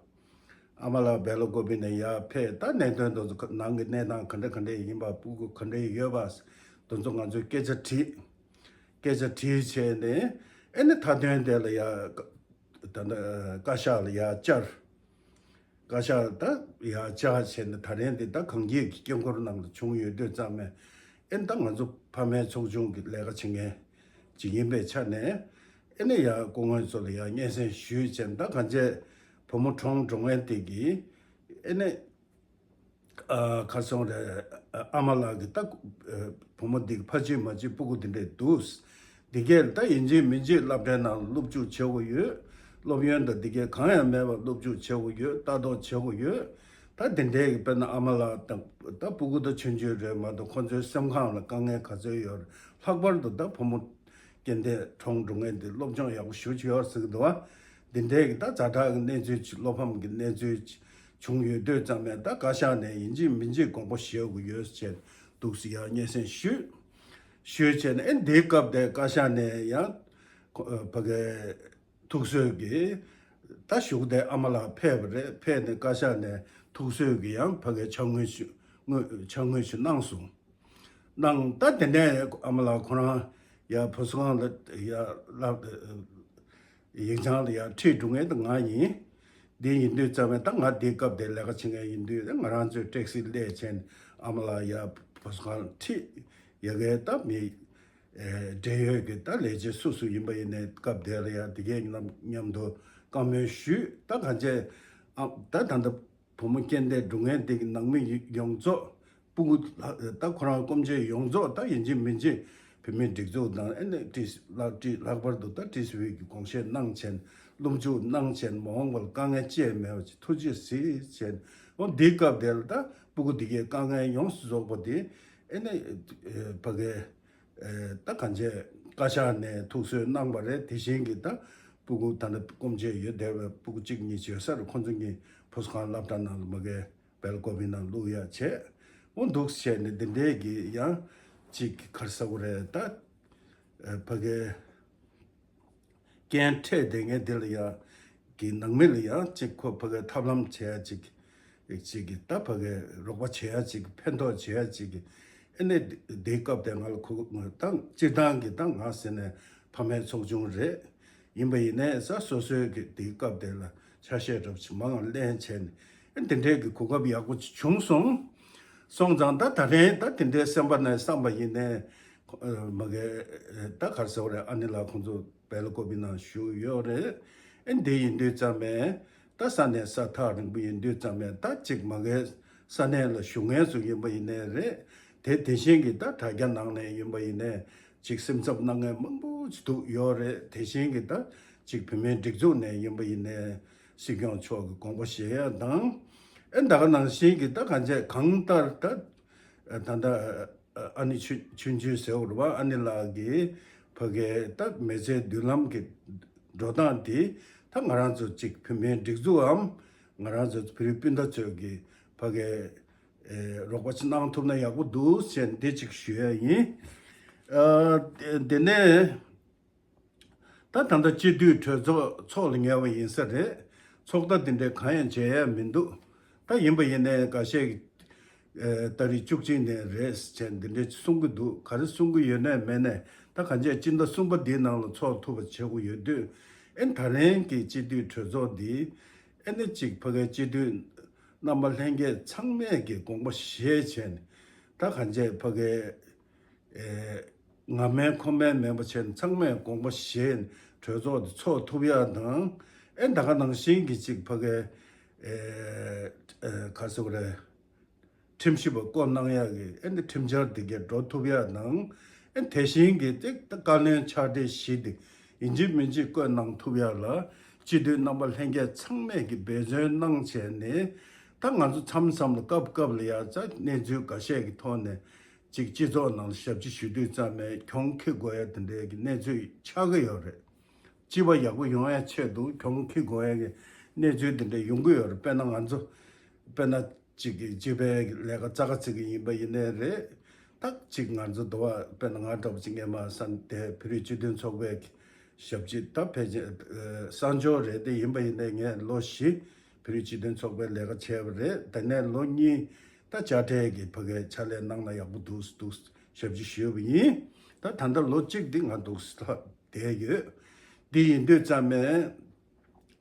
ཨ་མ་ལགས་སྦེལ་ཀོབ་ནས་ཡར་ཕེབས། ད་གནད་དོན་དེ་ཚོ་ནང་གི་གནས་སྟངས་ག་འདྲ་ག་འདྲ་ཡིན་པ། སྤུ་གུ་ག་འདྲ་ཡོད་པ། དེ་ཚོ་ང་ཚོས་སྐད་ཆ་དྲིས། སྐད་ཆ་དྲིས་བྱས་ནས། ཨེ་ནི་མཐའ་དོན་དེ་ལ་ཡ་ད་ལྟ་བཀའ་ཤག་ལ་ཡ་བཅར། བཀའ་ཤག་ད་ཡ་བཅར་བྱས་ནས། ད་རིང་འདི་ད་གངས་སྐྱིད་ཀྱི་དཀྱིལ་འཁོར་ནང་ལ་བྱུང་ཡོད་དུས་ཙམ་ནས། ཨེ་ད་ང་ཚོ་ཕ་མའི་ཚོགས་ཆུང་གི་ལས་ཀ་བྱེད་མཁན་ཅིག་ཡིན་པའི་ཆ་ནས། ཨེ་ནི་ཡ་སྐུ་ངོ་ཚོ་ལ་ཡ་སྙན་སེང་ཞུས་བྱས། ད་གང་བྱས་བུ་མོ་གྲོངས་འགྲོ་མཁན་དེ་གི་ཨེ་ནི་ཨ་ཁ་སང་རེད། ཨ་མ་ལགས་ཀྱི་ད་བུ་མོ་འདི་གི་ཕ་གཅིག་མ་གཅིག་སྤུ་གུ་འདི་འདྲས་འདུག་འདི་གས་ད་ཡིན་གཅིག་མིན་གཅིག་སློབ་གྲྭའི་ནང་སློབ་འཇུག་བྱེད་དགོས་ཡོད། སློབ་ཡོན་དང་འདི་གས་གང་ཡང་མེད་པར་སློབ་འཇུག་བྱེད་དགོས་ཡོད། ལྟ་རྟོག་བྱེད་དགོས་ཡོད། ད་འདི་འདྲའི་གི་དཔེར་ན་ཨ་མ་ལགས་དང་ད་སྤུ་གུ་ད་ཆུང་ཆུང་རེད་མ་གཏོགས། ཁོ་ཚོའི་སེམས་ཁམས་ལ་དཀའ་ངལ་ག་ཚོད་ཡོད་རེད། ལྷག་པར་དུ་ད་བུ་མོ་རྐྱེན་འདས་གྲོངས་འགྲོ་མཁན་དེ་སློབ་སྦྱོང་ཡག་པོ་ཞེ་པོ་ཅིག་ཡོད་ཟེར་གི་འདུག་བ། འདི་འདྲའི་གི་ད་ཛ་དྲག་གི་གནས་ཚུལ་ཅིག་བློ་ཕམ་གྱི་གནས་ཚུལ་ཅིག་བྱུང་ཡོད་དུས་ཙམ་ནས། ད་བཀའ་ཤག་ནས་ཡིན་གཅིག་མིན་གཅིག་དགོངས་པ་བཞེས་དགོས་ཡོད་ཅེས་འདུག་ཟེར་ཡང་སྙན་སེང་ཞུས། ཞུས་བྱས་ནས་ཨེ་འདིའི་སྐབས་དེ་བཀའ་ཤག་ནས་ཡང་ཁོ་ཨ་ཕ་གི་ཐུགས་གསོས་ཀྱིས། ད་བཞུགས་གདན་ཨ་མ་ལགས་ཕེབས་པ་རེད། ཕེབས་ནས་བཀའ་ཤག་ནས་ཐུགས་གསོས་ཀྱིས་ཡང་ཕ་གི་ཕྱག་དངུལ་ཞུ་དངུལ་ཕྱག་དངུལ་ཞུ་གནང་སོང་། གནང་། ད་དེ་ནས་ཨ་མ་ལགས་ཁོ་རང་ཡ་བྷོ་སི་ཁང་ལ་ཡ་ལབ། ཡིག་ཚང་ལ་ཡ་ཁྲིད་འགྲོ་མཁན་དེ་ང་ཡིན། འདི་ཡིན་དུས་ཙམ་པས་ད་ང་འདིའི་སྐབས་དེ་ལས་ཀ་བྱེད་མཁན་ཡིན་དུས། ང་རང་ཚོའི་ཊེག་སི་སླེབས་བྱས་ནས་ཨ་མ་ལགས་ཡ་བྷོ་སི་ཁང་ཁྲིད། ཡ་གའི་ད་མི་ཨེ་འབྲེལ་ཡོད་ཀྱི་ད་ལས་བྱེད་སུ་སུ་ཡིན་པ་ཡིན་ནའི་སྐབས་དེ་ལ་ཡ་དེ་གའི་མཉམ་མཉམ་དུ་བཀའ་མོལ་ཞུས། ད་གང་བྱས་ཨ་ད་ད་ལྟ་བུ་མོ་རྐྱེན་འདས་འགྲོ་མཁན་དེ་གི་ནང་མི་ཡོངས་རྫོགས། སྤུ་གུ་ལ་ད་ཁོ་རང་སྐུ་མཆེད་ཡོངས་རྫོགས་ད་ཡིན་གཅིག་མིན་གཅིག་བོད་མིའི་སྒྲིག་འཛུགས་དང་། ཨེ་ནས་ཊི་སི་ལག་ཊི་ལྷག་པར་དུ་ད་ཊི་སི་ཝི་གི་དགོངས་བཞེས་གནང་བྱས། སློབ་འཇུག་གནང་བྱས། མ་འོངས་པར་དཀའ་ངལ་ཅི་ཡང་མེད་པ་ཅིག་ཐུགས་རྗེ་གཟིགས་བྱས། འོ་འདིའི་སྐབས་དེར་ད་སྤུ་གུ་འདི་གའི་དཀའ་ངལ་ཡོངས་སུ་རྫོགས་པ་དེ། ཨེ་ནས་ཕ་གའི་ད་གང་བྱས་བཀའ་ཤག་ནས་ཐུགས་གསོ་གནང་བ་རེད། དེ་བཞིན་གྱི་ད་སྤུ་གུ་ད་ལྟ་སྐུ་མཆེད་ཡོད་བསྡད་པའི་སྤུ་གུ་གཅིག་གཉིས་བྱོས་སར་ཁོང་ཚོ་གཉིས་བྷོ་སི་ཁང་སློབ་གྲྭ་ནང་ལ་མ་གའི་སྦེལ་ཀོབ་ནང་བླུག་ཡ་བྱས། འོ་འདུག་བྱས་ནས་འདི་འདྲའི་གི་ཡང་ཅིག་ག་རེ་ཟེར་དགོས་རེད། ད་ཕ་གའི་རྐྱེན་འཕྲད་བསྡད་མཁན་འདི་ལ་ཡང་གི་ནང་མི་ལ་ཡང་ཅིག་ཁོ་ཕ་གའི་ཐབས་ལམ་བྱས་ཡ་ཅིག་ ཅིག་གི་ད་ཕ་གི་རོགས་པ་བྱེད་ཡ་ཅིག་གི་ཕན་ཐོགས་བྱེད་ཡ་ཅིག་གི་ཨེ་ནས་དེའི་སྐབས་དེ་ང་ལ་ཁུ་ད་སྤྱིར་བཏང་གི་ད་ང་ཟེར་ནས་ཕ་མའི་ཚོགས་ཆུང་རེད། ཡིན་པ་ཡིན་ནས་ས་སོ་སོའི་གི་དེའི་སྐབས་དེ་ལ་ཆ་ཤས་རབ་ཅིག་མང་ང་ལེན་བྱས་ནས་ཨེ་དེ་འདྲའི་གི་གོ་སྐབས་ཡག་པོ་ཅིག་བྱུང་སོང་། སོང་ཙང་ད་ད་རེས་ད་དེ་འདྲའི་སེམས་པ་ནས་བསམ་པ་ཡིན་ནས་མ་གི་ད་ག་རེ་ཟེར་བ་རེད། ཨ་ནེ་ལགས་ཁོང་ཚོ་སྦེལ་ཀོབ་ནང་བཞུགས་ཡོད་རེད། ཨེ་འདི་ཡིན་དུས་ཙམ་པས་ད་ས་ནས་ས་ཐག་རིང་པོ་ཡིན་དུས་ཙམ་པས་ད་ཅིག་མ་གི་ས་གནས་ལ་བཞུགས་མཁན་ཚོ་ཡིན་པ་ཡིན་ནའི་རེད། དེ་དེ་བཞིན་གྱི་ད་དྲ་རྒྱ་ནང་ནས་ཡིན་པ་ཡིན་ནའི་ཅིག་སེམས་འཚབ་གནང་མཁན་མང་པོ་ཅིག་འདུག་ཡོད་རེད། དེ་བཞིན་གྱི་ད་ཅིག་བུད་མེད་སྒྲིག་འཛུགས་ནས་ཡིན་པ་ཡིན་ནའི་སྲིད་སྐྱོང་མཆོག་གི་དགོངས་པ་བཞེས་ཡ་དང་། ཨེ་ད་ག་ནང་བཞིན་གྱི་ད་གང་བྱས་གང་ལྟར་ད་ད་ལྟ་ཨ་ནེ་ཆུ་ཆུང་ཆུང་ཟེར་བ་རེད་བ། ཨ་ནེ་ལགས་ཀྱིས་ཕ་གའི་ད་མི་ཚེའི་མདུན་ལམ་གྱི་འགྲོ་སྟངས་དེ་ད་ང་རང་ཚོ་གཅིག་བུད་མེད་སྒྲིག་འཛུགས་འམ་ང་རང་ཚོ་བོད་རིགས་སྤུན་ཟླ་ཚོས་ཀྱི་ཕ་གའི་ཨེ་རོགས་པ་ཅིག་གནང་ཐུབ་ན་ཡག་པོ་འདུག་ཟེར་འདི་གཅིག་ཞུ་ཡ་ཡིན། ཨ་དེ་ནས། ད་ད་ལྟ་སྤྱི་འཐུས་གྲོས་ཚོགས་ཚོགས་ལ་ཉེ་བ་ཡིན་ས་རེད། ཚོགས་ད་འདི་འདྲའི་གང་ཡང་བྱས་ཡ་མི་འདུག་ད་ཡིན་པ་ཡིན་ནའི་འགའ་ཤས་ཀྱིས་ཨེ་ཏ་རིག་བཅུ་གཅིག་ནས་རེད་ཟེར་འདི་འདྲའི་གསུང་གི་འདུག་ག་རེ་གསུང་གི་ཡོད་ནའི་མེད་ནའི་ད་གང་ཅི་སྤྱི་ཟླ་གསུམ་པ་འདིའི་ནང་ལ་ཚོགས་ཐུབ་པ་བྱེད་དགོས་ཡོད་དུས། ཨེ་ད་རིང་གི་སྤྱི་འཐུས་གྲོས་ཚོགས་འདི་ཨེ་ནི་གཅིག་ཕ་གའི་སྤྱི་འཐུས་རྣམ་པ་ལྷན་རྒྱས་ཚང་མས་ཀྱི་དགོངས་པ་བཞེས་བྱས་ནས་ད་གང་ཅི་ཕ་གའི། ཨེ། ང་མིན་ཁོ་མིན་མེད་པ་བྱས་ནས་ཚང་མས་དགོངས་པ་བཞེས་ནས་གྲོས་ཚོགས་དེ་ཚོགས་ཐུབ་ཡ་དང་། ཨེ་ད་ག་ནང་བཞིན་གྱི་ཅིག་ཕ་གའི་ཨེ་ཨེ་ག་རེ་ཟེར་དགོས་རེད། ཁྲིམས་ཞིབ་པ་བསྐོ་གནང་ཡ་གི་ཨེ་འདི་ཁྲིམས་འཆར་དེ་གས་འགྲོ་ཐུབ་ཡ་དང་། ཨེ་དེ་བཞིན་གྱི་ཅིག་ད་བཀའ་བློན་ཕྱག་སྦྲེལ་བཞི་དེ་ཡིན་གཅིག་མིན་གཅིག་བསྐོ་གནང་ཐུབ་ཡ་ལ་སྤྱི་འཐུས་རྣམ་པ་ལྷན་རྒྱས་ཚང་མས་ཀྱི་འབད་བརྩོན་གནང་བྱས་ནས་ད་ང་ཚོ་མཚམས་མཚམས་ལ་སྐབས་སྐབས་ལ་ཡ་ཙ་གནས་ཚུལ་འགའ་ཤས་ཀྱི་ཐོག་ནས། ཅིག་སྤྱི་ཚོགས་ནང་ལ་ཞབས་ཕྱི་ཞུ་དུས་ཙམ་ནས་གྱོང་ཁེ་དགོས་ཡ་དེ་འདྲའི་གི་གནས་ཚུལ་ཆགས་ཀྱི་ཡོད་རེད། སྤྱི་པ་ཡག་པོ་ཡོང་ཡ་ཆེད་དུ་གྱོང་ཁེ་དགོས་ཡ་གི་གནས་ཚུལ་དེ་འདྲ་ཡོང་གི་ཡོད་རེད། དཔེར་ན་ང་ཚོ་དཔེར་ན་ཅིག་གི་སྤྱི་པའི་ལས་ཀ་རྩ་ཁ་ཚིག་གི་ཡིན་པ་ཡིན་ནའི་རེད། ད་ཅིག་ང་ཚོ་འདུག་བ་དཔེར་ན་ང་འདྲ་པོ་ཅིག་སྔས་མ་ས་དེ་བོད་རིགས་སྤྱི་མཐུན་ཚོགས་པའི་ཞབས་ཕྱི་ད་ཕལ་ཆེར་གསར་འབྱོར་རེད་དེ་ཡིན་པ་ཡིན་ནའི་ངས་ལོ་བཞི་བོད་རིགས་སྤྱི་མཐུན་ཚོགས་པའི་ལས་ཀ་བྱས་པ་རེད། དེ་ནས་ལོ་གཉིས། ད་དཔྱ་ཁྲལ་གྱི་ཕ་གའི་ཕྱག་ལས་གནང་ན་ཡག་པོ་འདུག་འདུག་ཞབས་ཕྱི་ཞུས་པ་ཡིན། ད་ད་ལྟ་ལོ་གཅིག་འདི་ང་འདུག་ལྷག་བསྡད་ཡོད། འདི་ཡིན་དུས་ཙམ་ནས་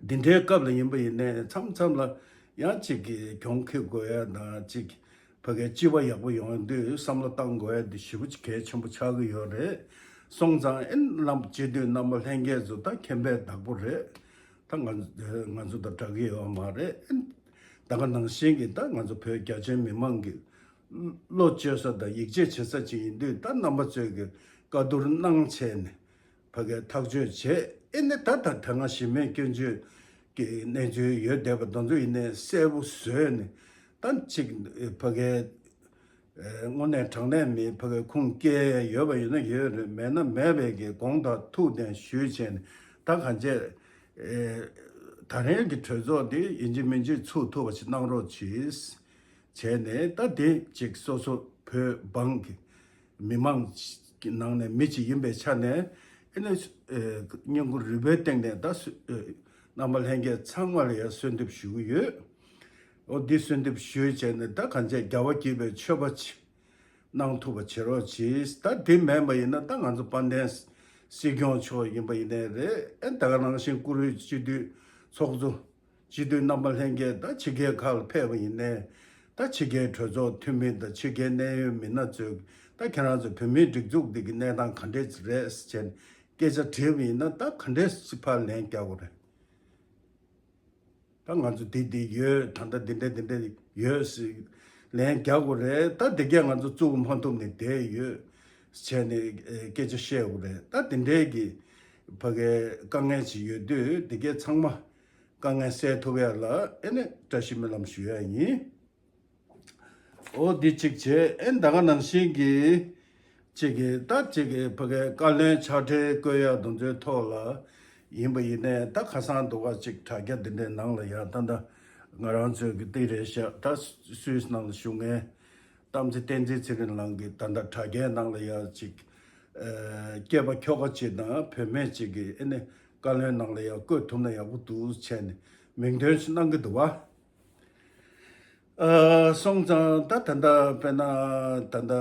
འདི་འདྲའི་སྐབས་ལ་ཡིན་པ་ཡིན་ནའི་མཚམས་མཚམས་ལ་ཡང་གཅིག་གི་གྱོང་ཁེ་དགོས་ཡ་དང་གཅིག་ཕ་གའི་སྤྱི་པ་ཡག་པོ་ཡོང་དུས་བསམ་བློ་བཏང་དགོས་ཡ་འདི་ཞེ་པོ་ཅིག་གལ་ཆེན་པོ་ཆགས་ཀྱི་ཡོད་རེད། སོང་ཙང་ཨེ་རྣམ་སྤྱི་འཐུས་རྣམ་པ་ལྷན་རྒྱས་ཚོ་ད་མཁྱེན་པའི་བདག་པོ་རེད། ད་ང་ང་ཚོ་དང་འདྲ་གི་ཡོད་མ་རེད། ད་ག་ནང་བཞིན་གྱི་ད་ང་ཚོ་བོད་རྒྱ་ཆེའི་མི་མང་གི་བློ་བཅོལ་ས་དང་ཡིད་ཆེས་བྱེད་ས་ཅིག་ཡིན་དུས་ད་རྣམ་པ་ཚོས་ཀྱི་བཀའ་བསྡུར་གནང་བྱས་ནས་ཕ་གའི་ཐག་གཅོད་བྱས། ཨེ་ནས་ད་ད་ད་སྔ་གཞི་མེད་སྐྱོན་བརྗོད་ཀྱི་གནས་ཚུལ་ཡོད་བསྡད་པ་དེ་ཚོ་ཡིན་ནའི་གསལ་པོ་བཟོས་ནས་ད་ཅིག་ཕ་གའི། ཨེ་དངོས་གནས་དྲང་གནས་མི་ཕ་གའི་ཁུངས་སྐྱེལ་ཡ་ཡོད་པ་ཡིན་ན་ཡོད་རེད། མེད་ན་མེད་པའི་གི་དགོངས་དག་ཐུགས་གཏན་ཞུས་བྱས་ནས་ད་གང་བྱས། ཨེ་ད་རེས་ཀྱི་གྲོས་ཚོགས་འདི་ཡིན་གཅིག་མིན་གཅིག་ཚུགས་ཐུབ་པ་ཞིག་གནང་རོགས་གྱིས། བྱས་ནས་ད་དེ་ཅིག་སོ་སོ་བོད་འབངས་ཀྱི་མི་མང་གི་ནང་ནས་མི་གཅིག་ཡིན་པའི་ཆ་ནས་ཨེ་ནས་ཨེ་བསྙེན་བཀུར་རིམ་པའི་སྟེང་ནས་ད་སུ་ཨེ་རྣམ་པ་ལྷན་རྒྱས་ཚང་མ་ལ་ཡང་གསོལ་འདེབས་ཞུ་གི་ཡོད། འོ་འདི་གསོལ་འདེབས་ཞུས་བྱས་ནས་ད་གང་བྱས་རྒྱལ་བ་དགྱེས་པའི་མཆོད་པ་ཅིག་གནང་ཐུབ་པ་བྱེད་རོགས་གྱིས། ད་དེ་མེད་པ་ཡིན་ན་ད་ང་ཚོ་དཔལ་ལྡན་སྲིད་སྐྱོང་མཆོག་ཡིན་པ་ཡིན་ནའི་རེད། ཨེ་ད་ག་ནང་བཞིན་བཀུར་འོས་སྤྱི་འཐུས་ཚོགས་གཙོ་སྤྱི་འཐུས་རྣམ་པ་ལྷན་རྒྱས་ད་ཕྱི་རྒྱལ་ཁག་ལ་ཕེབས་པ་ཡིན་ནའི་ད་ཕྱི་རྒྱལ་གྲོས་ཚོགས་འཐུས་མི་དང་ཕྱི་རྒྱལ་གནད་ཡོད་མི་སྣ་ཚོས་ད་ཁྱེད་རང་ཚོ་བོད་མིའི་སྒྲིག་འཛུགས་འདི་གི་གནས་སྟངས་ག་འདྲས་རེད་ཟེར་བྱས་ནས་སྐད་ཆ་དྲིས་པ་ཡིན་ན་ད་ག་འདྲས་སི་ཕར་ལན་རྒྱག་དགོས་རེད། ད་ང་ཚོ་འདི་འདི་ཡོད། ད་ལྟ་འདི་འདྲ་འདི་འདྲ་ཡོད་ཟེར་ལན་རྒྱག་དགོས་རེད། ད་འདི་གས་ང་ཚོ་བཙུགས་མ་ཐུབ་ནས་བསྡད་ཡོད་བྱས་ནས་ཨེ་སྐད་ཆ་བཤད་དགོས་རེད། ད་འདི་འདྲའི་གི་ཕ་གའི་དཀའ་ངལ་ཅིག་ཡོད་དུས་འདི་གས་ཚང་མ་དཀའ་ངལ་སེལ་ཐུབ་ཡ་ལ་ཨེ་ནས་བཀྲ་ཤིས་སྨོན་ལམ་ཞུ་ཡ་ཡིན། འོ་འདི་གཅིག་བྱས། ཨེ་ད་ག་ནང་བཞིན་གྱི་གཅིག་གི་ད་གཅིག་གི་ཕ་གའི་བཀའ་བློན་ཕྱག་སྦྲེལ་བསྐོ་ཡག་དེ་ཚོའི་ཐོག་ལ་ཡིན་པ་ཡིན་ནའི་ད་ཁ་སང་འདུག་ག་གཅིག་དྲ་རྒྱ་འདི་འདྲའི་ནང་ལ་ཡང་ད་ལྟ་ང་རང་ཚོའི་གི་ཏི་རེད་ཤག་ད་སུད་སི་ནང་ལ་བཞུགས་མཁན་གཏམ་ཚེ་བསྟན་འཛིན་ཚེ་རིང་ལགས་ཀྱིས་ད་ལྟ་དྲ་རྒྱའི་ནང་ལ་ཡང་གཅིག་ཨེ་སྐྱེས་པ་ཁྱོ་ག་གཅིག་དང་བུད་མེད་གཅིག་གི་ཨེ་ནས་བཀའ་བློན་ནང་ལ་ཡང་བསྐོ་ཐུབ་ན་ཡག་པོ་འདུག་བྱས་ནས་མིང་འདོན་ཞིག་གནང་གི་འདུག་བ། ཨ་སོང་ཙང་ད་ད་ལྟ་དཔེར་ན་ད་ལྟ་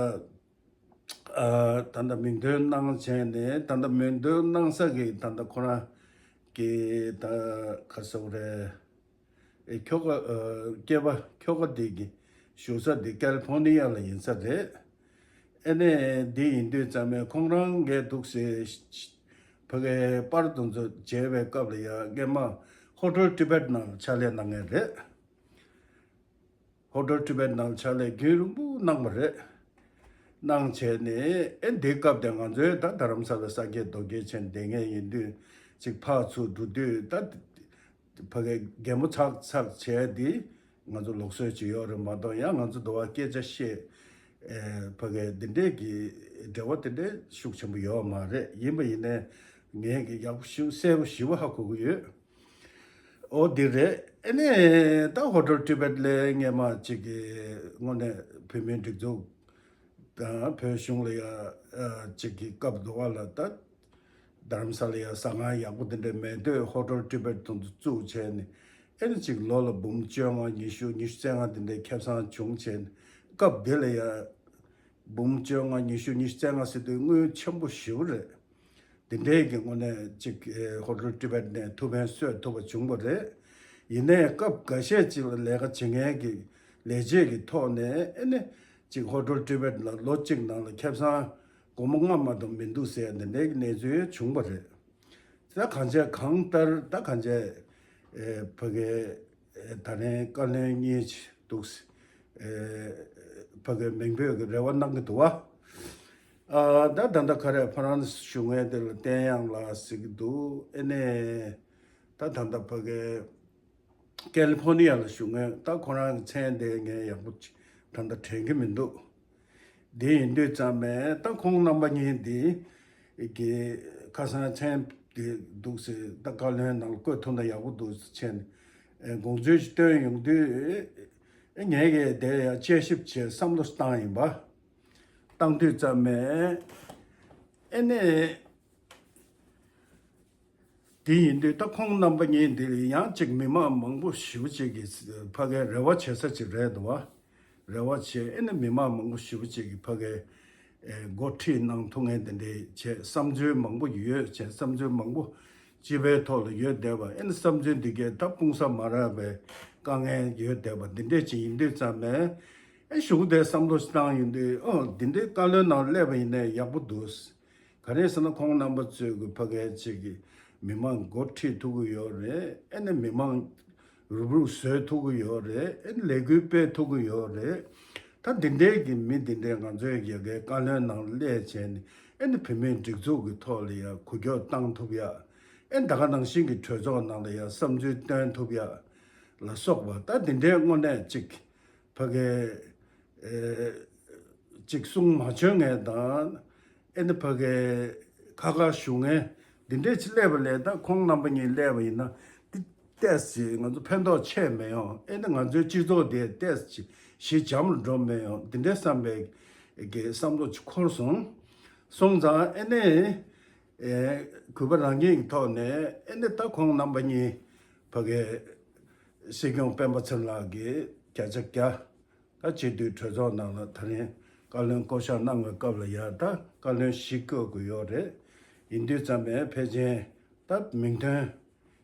ཨ་ད་ལྟ་མིང་འདོན་གནང་བྱས་ནས་ད་ལྟ་མིང་འདོན་གནང་ས་གི་ད་ལྟ་ཁོ་རང་གི་ད་ག་ཟེར་དགོས་རེད། ཨེ་ཁྱོ་ག་ཨ་སྐྱེས་པ་ཁྱོ་ག་དེ་གི་བཞུགས་ས་དེ་ཀལ་ཕོར་ནི་ཡ་ལ་ཡིན་ས་རེད། ཨེ་ནས་འདི་ཡིན་དུས་ཙམ་ནས་ཁོང་རང་གིས་འདུག་སེ་ཕ་གའི་པར་དེ་ཚོ་མཇལ་བའི་སྐབས་ལ་ཡ་སྔས་མ་ཧོ་ཊེལ་ཊི་བེཊ་ནང་ཕྱག་ལས་གནང་མཁན་རེད། ཧོ་ཊེལ་ཊི་བེཊ་ནང་ཕྱག་ལས་རྒྱུན་རིང་པོ་གནང་བ་རེད། གནང་བྱས་ནས་ཨེ་འདི་སྐབས་དེ་ང་ཚོའི་ད་རྡ་རམ་ས་ལ་ས་སྐྱེས་རྡོ་སྐྱེས་བྱས་ནས་བསྡད་མཁན་ཡིན་དུས་ཅིག་ཕར་ཚུར་འགྲོ་དུས་ད་ཕ་གའི་གད་མོ་ཚག་ཚག་བྱས་དེ་ང་ཚོ་ལུགས་སྲོལ་ཅིག་ཡོད་རེད་མ་གཏོགས་ཡང་ང་ཚོ་འདི་བ་སྐད་ཆ་བཤད་ཨེ་ཕ་གའི་འདི་འདྲས་ཀྱི་འབྲེལ་བ་དེ་འདྲས་ཤུགས་ཆེན་པོ་ཡོད་མ་རེད། ཡིན་པ་ཡིན་ནའི་ངས་ཀྱི་ཡག་པོ་ཞིབ་གསལ་པོ་ཞིབ་པོ་ཧ་གོ་གི་ཡོད། ཨོ་འདི་རེད། ཨེ་ནས་ད་ཧོ་ཊེལ་ཊི་བེཊ་ལ་སྔས་མ་ཅིག་གི་དངོས་གནས་བོད་མིའི་སྒྲིག་འཛུགས་དང་བོད་གཞུང་ལ་ཡ་ཨ་ཅིག་གི་སྐབས་འདུག་བ་ལ་ད་རྡ་རམ་ས་ལ་ཡ་ཟ་ཁང་ཡག་པོ་དེ་འདྲ་མེད་དུས་ཧོ་ཊེལ་ཊི་བེཊ་དེ་ཚོ་བཙུགས་བྱས་ནས་ཨེ་ནས་ཅིག་ལོ་ལ་འབུམ་བཅོ་ལྔ་ཉི་ཤུ་ཉི་ཤུ་རྩ་ལྔ་དེ་འདྲའི་ཁེ་བཟང་བྱུང་བྱས་ནས་སྐབས་དེ་ལ་ཡ་འབུམ་བཅོ་ལྔ་ཉི་ཤུ་ཉི་ཤུ་རྩ་ལྔ་ཟེར་དུས་དངུལ་ཆེན་པོ་ཞེ་པོ་རེད། དེ་འདྲའི་གི་དངོས་གནས་ཅིག་ཨེ་ཧོ་ཊེལ་ཊི་བེཊ་ནས་ཐུགས་ཕན་གསོས་ཐུབ་པ་བྱུང་བ་རེད། ཡིན་ནའི་སྐབས་འགའ་ཤས་ཅིག་ལ་ལས་ཀ་བྱེད་མཁན་གྱི་ལས་བྱེད་ཀྱི་ཐོག་ནས་ཨེ་ནི་ཅིག་ཧོ་ཊེལ་ཊི་བེཊ་ལ་ལོ་གཅིག་ནང་ལ་ཁེ་བཟང་སྒོར་མོ་ལྔ་མ་གཏོགས་མི་འདུག་ཟེར་འདི་འདྲའི་གི་གནས་ཚུལ་བྱུང་བ་རེད། ད་གང་བྱས་གང་ལྟར་ད་གང་བྱས་ཨེ་ཕ་གའི་ཨེ་ད་རིང་བཀའ་བློན་གཉིས་འདུག་ཨེ་ཕ་གའི་མིང་འབོད་ཀྱི་རེ་བ་གནང་གི་འདུག་བ། ཨ་ད་ད་ལྟ་ག་རེ་ཧྥ་རན་སི་བཞུགས་མཁན་དེ་ལ་བསྟན་དབྱངས་ལགས་ཟེར་གྱི་འདུག་ཨེ་ནས་ད་ད་ལྟ་ཕ་གའི་ཀལ་ཕོར་ནི་ཡ་ལ་བཞུགས་མཁན་ད་ཁོ་རང་གི་མཚན་དེ་ངས་ཡག་པོ་ཅིག་ད་ལྟ་དྲན་གྱི་མི་འདུག་དེ་ཡིན་དུས་ཙམ་ནས་ད་ཁོང་རྣམ་པ་གཉིས་འདི་གི་ཁ་སང་མཚན་དེ་འདུག་ཟེར་ད་བཀའ་བློན་ནང་བསྐོས་ཐུབ་ན་ཡག་པོ་འདུག་ཟེར་བྱས་ནས་དགོངས་ཚུལ་ཞིག་བཏོན་ཡོང་དུས་ངས་གི་དེ་ཡང་དཔྱད་ཞིབ་བྱས་བསམ་བློ་བཏང་ཡིན་པ། བཏང་དུས་ཙམ་ནས་ཨེ་ནས། དེ་ཡིན་དུས་ད་ཁོང་རྣམ་པ་གཉིས་འདི་ཡང་ཅིག་མི་མང་མང་པོ་ཞེ་པོ་ཅིག་གིས་ཕ་གའི་རེ་བ་བྱེད་ས་ཅིག་རེད་འདུག་བ། རེ་བ་བྱེད་ཨེ་ནི་མི་མང་མང་པོ་ཞེ་པོ་ཅིག་གིས་ཕ་གའི་ཨེ་འགོ་ཁྲིད་གནང་ཐུབ་མཁན་དེ་འདྲའི་བྱས་བསམ་ཚུལ་མང་པོ་ཡོད་བྱས་བསམ་ཚུལ་མང་པོ་སྤྱི་པའི་ཐོག་ལ་ཡོད་བསྡད་པ་ཨེ་ནི་བསམ་ཚུལ་འདི་གས་ད་སྤུངས་ས་མ་རག་པའི་དཀའ་ངལ་ཡོད་བསྡད་པ་འདི་འདྲས་ཅིག་ཡིན་དུས་ཙམ་ནས་ཨེ་གཞུག་དེ་བསམ་བློ་ཞིག་བཏང་ཡོང་དུས་ཨོ་འདི་འདྲའི་བཀའ་བློན་ནང་སླེབས་པ་ཡིན་ནའི་ཡག་པོ་འདུག་ག་རེ་ཟེར་ན་ཁོང་རྣམ་པ་ཚོས་གི་ཕ་གའི་ཅིག་གི་མི་མང་འགོ་ཁྲིད་ཐུབ་ཀྱི་ཡོད་རེད། ཨེ་ནི་མི་མང་རུབ་རུབ་བཟོས་ཐུབ་ཀྱི་ཡོད་རེད། ཨེ་ནི་ལས་འགུལ་སྤེལ་ཐུབ་ཀྱི་ཡོད་རེད། ད་འདི་འདྲའི་གི་མི་འདི་འདྲའི་ང་ཚོའི་རྒྱ་གའི་བཀའ་བློན་ནང་སླེབས་བྱས་ནས་ཨེ་ནི་བོད་མིའི་སྒྲིག་འཛུགས་ཀྱི་ཐོག་ལ་ཡང་འགུལ་སྐྱོད་བཏང་ཐུབ་ཡ། ཨེ་ནི་ད་ག་ནང་བཞིན་གྱི་གྲོས་ཚོགས་ནང་ལ་ཡང་བསམ་ཚུལ་བཏོན་ཐུབ་ཡ་ལ་སོགས་པ་ད་འདི་འདྲའི་དངོས་གནས་ཅིག་ཕ་གའི་ཨེ་ཅིག་གསུང་མ་བྱོན་མཁན་དང་ཨེ་ནི་ཕ་གའི་ཁ་ཁ་ཞུ་མཁན་འདི་འདྲས་ཅིག་སླེབས་པ་ལས་ད་ཁོང་རྣམ་པ་གཉིས་སླེབས་པ་ཡིན་ན་འདི་ཏོག་ཙམ་ང་ཚོ་ཕན་ཐོགས་ཆེ་མི་ཡོང་། ཨེ་ནི་ང་ཚོའི་སྤྱི་ཚོགས་འདི་ཏོག་ཙམ་ཞི་འཇམ་ལ་འགྲོ་མི་ཡོང་འདི་འདྲས་བསམ་པའི་གི་བསམ་བློ་ཅིག་འཁོར་སོང་། སོང་ཙང་ཨེ་ནི་ཨེ་གུས་པ་རང་ཉིད་ཀྱི་ཐོག་ནས་ཨེ་ནི་ད་ཁོང་རྣམ་པ་གཉིས་ཕ་གའི་སྲིད་སྐྱོང་སྤེན་པ་ཚེ་རིང་ལགས་ཀྱིས་བརྒྱ་ཆ་བརྒྱ། ད་སྤྱི་འཐུས་གྲོས་ཚོགས་ནང་ལ་ད་རིང་བཀའ་བློན་བསྐོ་གཞག་གནང་བའི་སྐབས་ལ་ཡ་ད་བཀའ་བློན་བཞི་བསྐོ་དགོས་ཡོད་རེད། ཡིན་དུས་ཙམ་ནས་ཕལ་ཆེར་ད་མིང་ཐོན་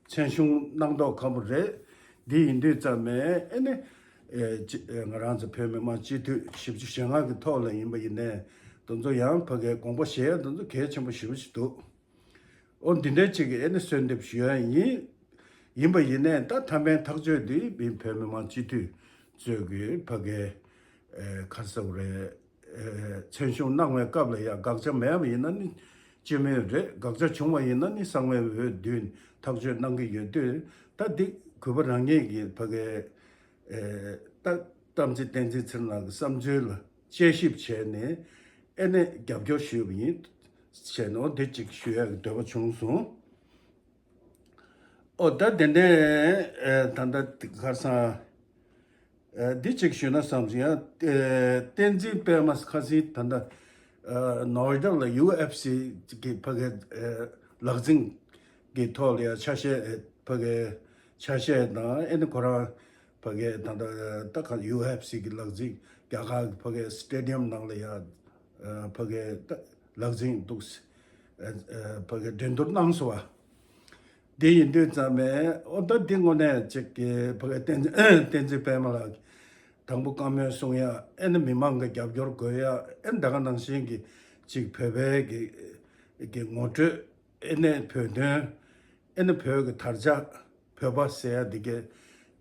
མཚན་གཞུང་གནང་མདོག་ཁ་པོ་རེད། འདི་ཡིན་དུས་ཙམ་ནས་ཨེ་ནི་ཨེ་ཅི་ཨེ་ང་རང་ཚོ་བོད་མི་མང་སྤྱི་འཐུས་བཞི་བཅུ་ཞེ་ལྔ་གི་ཐོག་ལ་ཡིན་པ་ཡིན་ནའི་དེ་ཚོ་ཡང་ཕ་གའི་དགོངས་པ་བཞེས་ཡ་དེ་ཚོ་གལ་ཆེན་པོ་ཞེ་པོ་ཞིག་འདུག་ཨོ་འདི་འདྲའི་ཅིག་གི་ཨེ་ནི་གསོལ་འདེབས་ཞུ་ཡ་ཡིན། ཡིན་པ་ཡིན་ནའི་ད་མཐའ་མའི་ཐག་གཅོད་འདི་བོད་མི་མང་སྤྱི་འཐུས་ཚོས་ཀྱི་ཕ་གའི་ཨེ་ག་རེ་ཟེར་དགོས་རེད། ཨེ་མཚན་གཞུང་གནང་བའི་སྐབས་ལ་ཡང་དགག་བྱ་མེད་པ་ཡིན་ན་ནི་སྤྱི་མོས་རེད། དགག་བྱ་བྱུང་བ་ཡིན་ན་ནི་གསང་བའི་འོས་བསྡུས་ནས་ཐག་གཅོད་གནང་གི་ཡོད་དུས་ད་འདི་གུས་པ་རང་ཉིད་ཀྱི་ཕ་གའི་ཨེ་ད་གཏམ་ཚེ་བསྟན་འཛིན་ཚེ་རིང་ལགས་ཀྱི་བསམ་ཚུལ་ལ་དཔྱད་ཞིབ་བྱས་ནས་ཨེ་ནས་རྒྱབ་སྐྱོར་ཞུས་པ་ཡིན་བྱས་ནས་འོ་འདི་གཅིག་ཞུ་ཡག་གི་འདོད་པ་བྱུང་སོང་། ཨོ་ད་དེ་འདྲའི་ཨེ་ད་ལྟ་ཁ་སང་ཨེ་འདི་གཅིག་ཞུས་ན་བསམ་སོང་ཡང་ཨེ་བསྟན་འཛིན་པད་མ་ཁ་སང་ད་ལྟ་ཨེ་ནོར་ཝེ་ལ་ཡུ་ཨེཕ་སི་གི་ཕ་གའི་ཨེ་ལག་འཛིང་གི་ཐོག་ལ་ཡང་ཆ་ཤས་ཨེ་ཕ་གའི་ཆ་ཤས་དང་ཨེ་ནི་ཁོ་རང་། ཕ་གིའི་ད་ལྟ་ད་ག་ཡུ་ཨེཕ་སི་གི་ལག་འཛིང་རྒྱ་གར་གྱི་ཕ་གིའི་སི་ཊེ་ཌི་ཡམ་ནང་ལ་ཡ་ཕ་གིའི་ད་ལག་འཛིང་འདུག་ཕ་གིའི་འགྲན་བསྡུར་གནང་སོང་བ། འདི་ཡིན་དུས་ཙམ་པས་ཨོ་ད་འདི་དངོས་གནས་ཅིག་གི་ཕ་གིའི་བསྟན་བསྟན་འཛིན་པད་མ་ལགས་དང་པོ་བཀའ་མོལ་གསུང་ཡ་ཨེ་ནི་མི་མང་གི་རྒྱབ་སྐྱོར་དགོས་ཡ་ཨེ་ནི་ད་ག་ནང་བཞིན་གྱི་ཅིག་བོད་པའི་གི་གི་ངོ་སྤྲོད། ཨེ་ནས་བོད་དོན། ཨེ་ནས་བོད་ཀྱི་དར་ཆ། བོད་པ་ཟེར་ཡ་འདི་གས།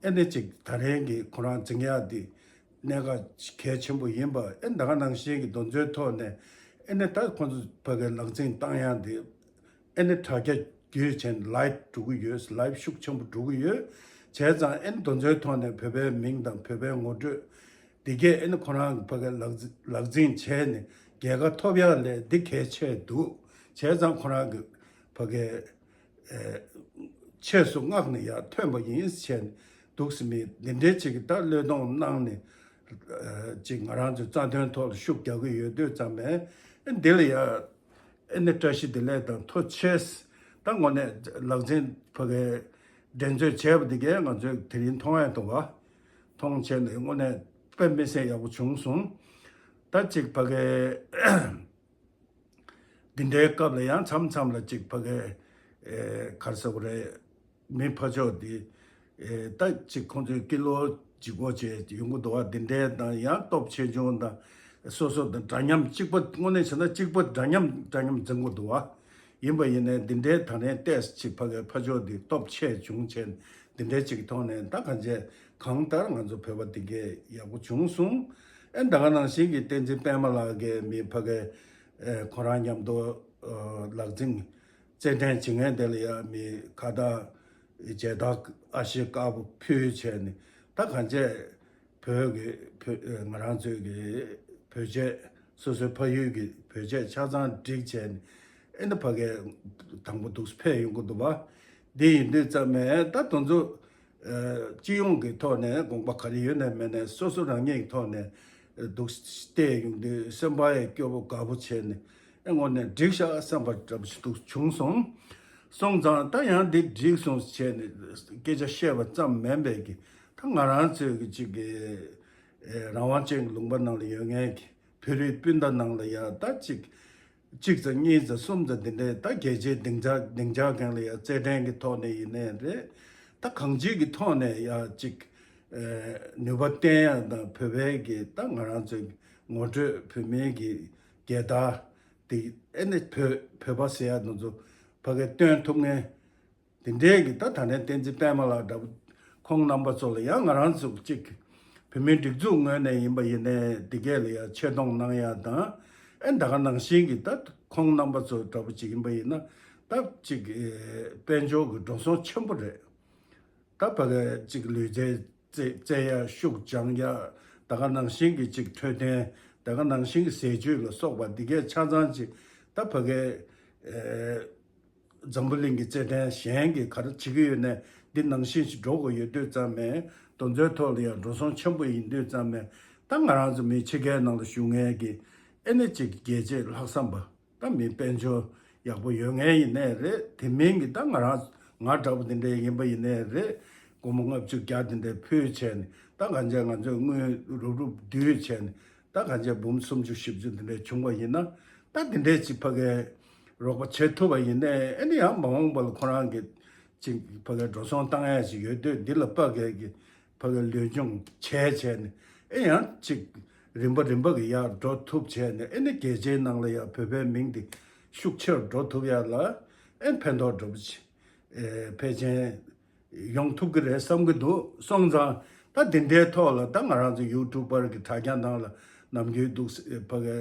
ཨེ་ནས་ཅིག་ད་རེས་ཀྱི་ཁོ་རང་འཛིང་ཡ་འདི་གནད་འགག་གལ་ཆེན་པོ་ཡིན་པ། ཨེ་ད་ག་ནང་བཞིན་གྱི་དེ་ཚོའི་ཐོག་ནས་ཨེ་ནས་ད་ཁོ་ཚོ་བོད་ཀྱི་ལག་འཛིང་བཏང་ཡ་འདི་ཨེ་ནས་དྲ་རྒྱ་བརྒྱུད་བྱས་ནས་ལའིབ་འགྲོ་གི་ཡོད། ལའིབ་ཤུགས་ཆེན་པོ་འགྲོ་གི་ཡོད། བྱས་ཙང་ཨེ་ནས་དེ་ཚོའི་ཐོག་ནས་བོད་པའི་མིང་དང་བོད་པའི་ངོ་སྤྲོད། དེ་གས་ཨེ་ནི་ཁོ་རང་གི་ཕ་གི་ལག་འཛིང་ལག་འཛིང་བྱས་ནས་རྒྱལ་ཁ་ཐོབ་ཡག་ལས་འདི་གལ་ཆེ་འདུག་བྱས་ཙང་ཁོ་རང་གི་ཕ་གི་ཨེ་ཆེད་སུ་མངགས་ནས་ཡར་ཐོན་པ་ཡིན་བྱས་ནས་འདུག་སེ་མི་འདི་འདྲའི་ཅིག་གི་ད་བློས་གཏོང་གནང་ནས་ཨེ་ཅིག་ང་རང་ཚོའི་རྩ་དོན་ཐོག་ལ་ཤུགས་རྒྱག་གི་ཡོད་དུས་ཙམ་པས་ཨེ་འདི་ལ་ཡ། ཨེ་ནི་བཀྲ་ཤིས་བདེ་ལེགས་དང་ཐུགས་རྗེ་ཆེ། ད་དངོས་གནས་ལག་འཛིང་ཕ་གིའི་འགྲན་རྩོད་བྱས་པ་འདི་གས་ང་ཚོས་དེ་རིང་མཐོང་ཡ་འདུག་ག་མཐོང་བྱས་ནས་དངོས་གནས་དཔེ་མི་སྲིད་ཡག་པོ་བྱུང་སོང་། ད་ཅིག་ཕ་གིའི་འདི་འདྲའི་སྐབས་ལ་ཡང་མཚམས་མཚམས་ལ་ཅིག་ཕ་གིའི་ཨེ་ག་རེ་ཟེར་དགོས་རེད། མི་ཕར་ཕྱོགས་འདི། ཨེ་ད་ཅིག་ཁོང་ཚོའི་ཀི་ལོ་ལྗིད་ཁོག་བྱས་ཡོང་གི་འདུག་བ། འདི་འདྲའི་དང་ཡང་སྟོབས་ཆེ་ཆུང་དང་སོ་སོ་དང་འདྲ་མཉམ་གཅིག་པ་དངོས་གནས་བྱས་ན་གཅིག་པ་འདྲ་མཉམ་འདྲ་མཉམ་འཛིང་གི་འདུག་བ། ཡིན་པ་ཡིན་ནའི་འདི་འདྲའི་ད་ནས་ཏེས་ཅིག་ཕ་གི་ཕར་ཕྱོགས་འདི་སྟོབས་ཆེ་ཆུང་བྱས་འདི་འདྲའི་ཅིག་ཐོག་ནས་ད་གང་བྱས་གང་ལྟར་ང་ཚོ་བོད་པ་འདི་གས་ཡག་པོ་བྱུང་སོང་། ཨེ་ད་ག་ནང་བཞིན་གྱི་བསྟན་འཛིན་པད་མ་ལགས་ཀྱིས་མི་ཕ་གི་ཨེ་ཁོ་རང་མཉམ་དུ་ཨ་ལག་འཛིང་རྩེད་འགྲན་བྱེད་མཁན་དེ་ལ་ཡང་མི་ཁ་བཏགས་མཇལ་དར་ཨ་ཤེ་དཀར་པོ་ཕུལ་བྱས་ནས་ད་གང་བྱས་བོད་ཀྱི་བོད་ང་རང་ཚོའི་གི་བོད་ཆས་སོ་སོའི་ཕ་ཡུལ་གྱི་བོད་ཆས་ཆ་ཚང་བསྒྲིགས་བྱས་ནས་ཨེ་ནི་ཕ་གིར་དང་པོ་འདུག་སེ་ཕེབས་ཡོང་གི་འདུག་པ། འདི་ཡིན་དུས་ཙམ་ནས་ད་དེ་ཚོ་ཨ་སྤྱི་ཡོངས་ཀྱི་ཐོག་ནས་དགོངས་པ་ག་རེ་ཡོད་ནས་མེད་ནས་སོ་སོ་རང་ཉིད་ཀྱི་ཐོག་ནས་འདུག་སེ་བལྟས་ཡོང་དུས་སེམས་པ་ཡང་སྐྱོ་པོ་དགའ་པོ་བྱས་ནས་ཨེ་དངོས་གནས་འགྲིག་ཤག་བསམ་པ་འདྲ་པོ་ཞིག་འདུག་བྱུང་སོང་། སོང་ཙང་ད་ཡང་འདི་འགྲིག་སོང་བྱས་ནས་སྐད་ཆ་བཤད་པ་ཙམ་མིན་པའི་གི་ད་ང་རང་ཚོའི་གི་ཅིག་གི་ཨེ་རང་དབང་ཅན་གྱི་ལུང་པ་ནང་ལ་ཡོད་མཁན་གྱི་བོད་རིགས་སྤུན་ཟླ་ནང་ལ་ཡང་ད་ཅིག་གཅིག་ཙམ་གཉིས་ཙམ་གསུམ་ཙམ་འདི་འདྲའི་ད་རྒྱལ་གཅེས་སྡིངས་ཆ་སྡིངས་ཆ་སྒང་ལ་ཡང་རྩེད་འགྲན་གྱི་ཐོག་ནས་ཡིན་ནའི་རེད། ད་གང་ཅིའི་གི་ཐོག་ནས་ཡང་ཅིག་ཨེ་ནུས་པ་བསྟན་ཡ་དང་བོད་པའི་གི་ད་ང་རང་ཚོའི་ངོ་སྤྲོད་བོད་མིའི་གི་རྒྱལ་དར་དེ་ཨེ་ནི་བོད་བོད་པ་ཟེར་ཡ་དེ་ཚོ་ཕ་གིར་སྟོན་ཐུབ་མཁན། དེ་འདྲའི་གི་ད་ད་ནས་བསྟན་འཛིན་པད་མ་ལགས་འདྲ་པོ་ཁོང་རྣམ་པ་ཚོ་ལ་ཡང་ང་རང་ཚོ་གཅིག་བོད་མིའི་སྒྲིག་འཛུགས་ངོས་ནས་ཡིན་པ་ཡིན་ནའི་འདི་གས་ལ་ཡང་ཆེ་མཐོང་གནང་ཡ་དང་ཨེ་ད་ག་ནང་བཞིན་གི་ད་ཁོང་རྣམ་པ་ཚོ་འདྲ་པོ་ཅིག་ཡིན་པ་ཡིན་ན་ད་ཅིག་དཔལ་འབྱོར་གི་འགྲོ་སོང་ཆེན་པོ་རེད། ད་ཕ་གི་ཅིག་ལུས་རྩལ་རྩེ་རྩེ་ཡ་ཤུགས་སྦྱང་ཡ་ད་ག་ནང་བཞིན་གི་ཅིག་འཕྲོད་བསྟེན་ད་ག་ནང་བཞིན་གི་ཟས་བཅུད་ལ་སོགས་པ་འདི་གས་ཆ་ཚང་ཅིག་ད་ཕ་གི་ཨེ། འཛམ་བུ་གླིང་གི་རྩེད་འགྲན་གཞན་གྱི་ག་རེ་བྱེད་ཀྱི་ཡོད་ནས་འདི་ནང་བཞིན་ཞིག་འགྲོ་དགོས་ཡོད་དུས་ཙམ་མས་དེ་ཚོའི་ཐོག་ལ་ཡང་འགྲོ་སོང་ཆེན་པོ་ཡིན་དུས་ཙམ་མས་ད་ང་རང་ཚོ་མི་ཕྱི་རྒྱལ་ནང་ལ་བཞུགས་མཁན་གྱི་ཨེ་ནི་ཅིག་རྒྱལ་གཅེས་ལྷག་བསམ་པ་ད་མི་དཔལ་འབྱོར་ཡག་པོ་ཡོད་མཁན་ཡིན་ནའི་རེད། དེ་མིན་གྱི་ད་ང་རང་ང་འདྲ་པོ་དེ་འདྲ་ཡིན་པ་ཡིན་ནའི་རེད། སྒོར་མོ་ལྔ་བཅུ་བརྒྱ་དེ་འདྲ་ཕུལ་བྱས་ནས་ད་གང་བྱས་ང་ཚོས་དངུལ་རུབ་རུབ་བསྡུས་བྱས་ནས་ད་གང་བྱས་འབུམ་སུམ་ཅུ་བཞི་བཅུ་དེ་འདྲ་བྱུང་བ་ཡིན་ན། ད་དེ་འདྲའི་ཅིག་ཕ་གིའི་རོགས་པ་བྱེད་ཐུབ་པ་ཡིན་ནའི་ཨེ་ནི་ཡང་མ་འོངས་པ་ལ་ཁོ་རང་གི་ཅིག་ཕ་གིའི་འགྲོ་སོང་བཏང་ཡ་ཅིག་ཡོད་དུས་འདི་ལ་ཕ་གི་གི་ཕ་གིའི་ལུས་སྦྱོང་བྱས་བྱས་ནས་ཨེ་ཡང་ཅིག་རིམ་པ་རིམ་པ་གི་ཡར་འགྲོ་ཐུབ་བྱས་ནས་ཨེ་ནི་རྒྱལ་སྤྱིའི་ནང་ལ་ཡང་བོད་པའི་མིང་འདི་ཤུགས་ཆེར་འགྲོ་ཐུབ་ཡ་ལ་ཨེ་ཕན་ཐོགས་འགྲོ་བ་ཅིག་ཨེ་ཕལ་ཆེར། ཡོང་ཐུབ་ཀྱི་རེད་བསམ་གྱི་འདུག་སོང་ཙང་ད་དེ་འདྲའི་ཐོག་ལ་ད་ང་རང་ཚོ་ཡུ་ཊུབ་པར་གྱི་དྲ་རྒྱ་ནང་ལ་ནམ་རྒྱུན་འདུག་ཕ་གི་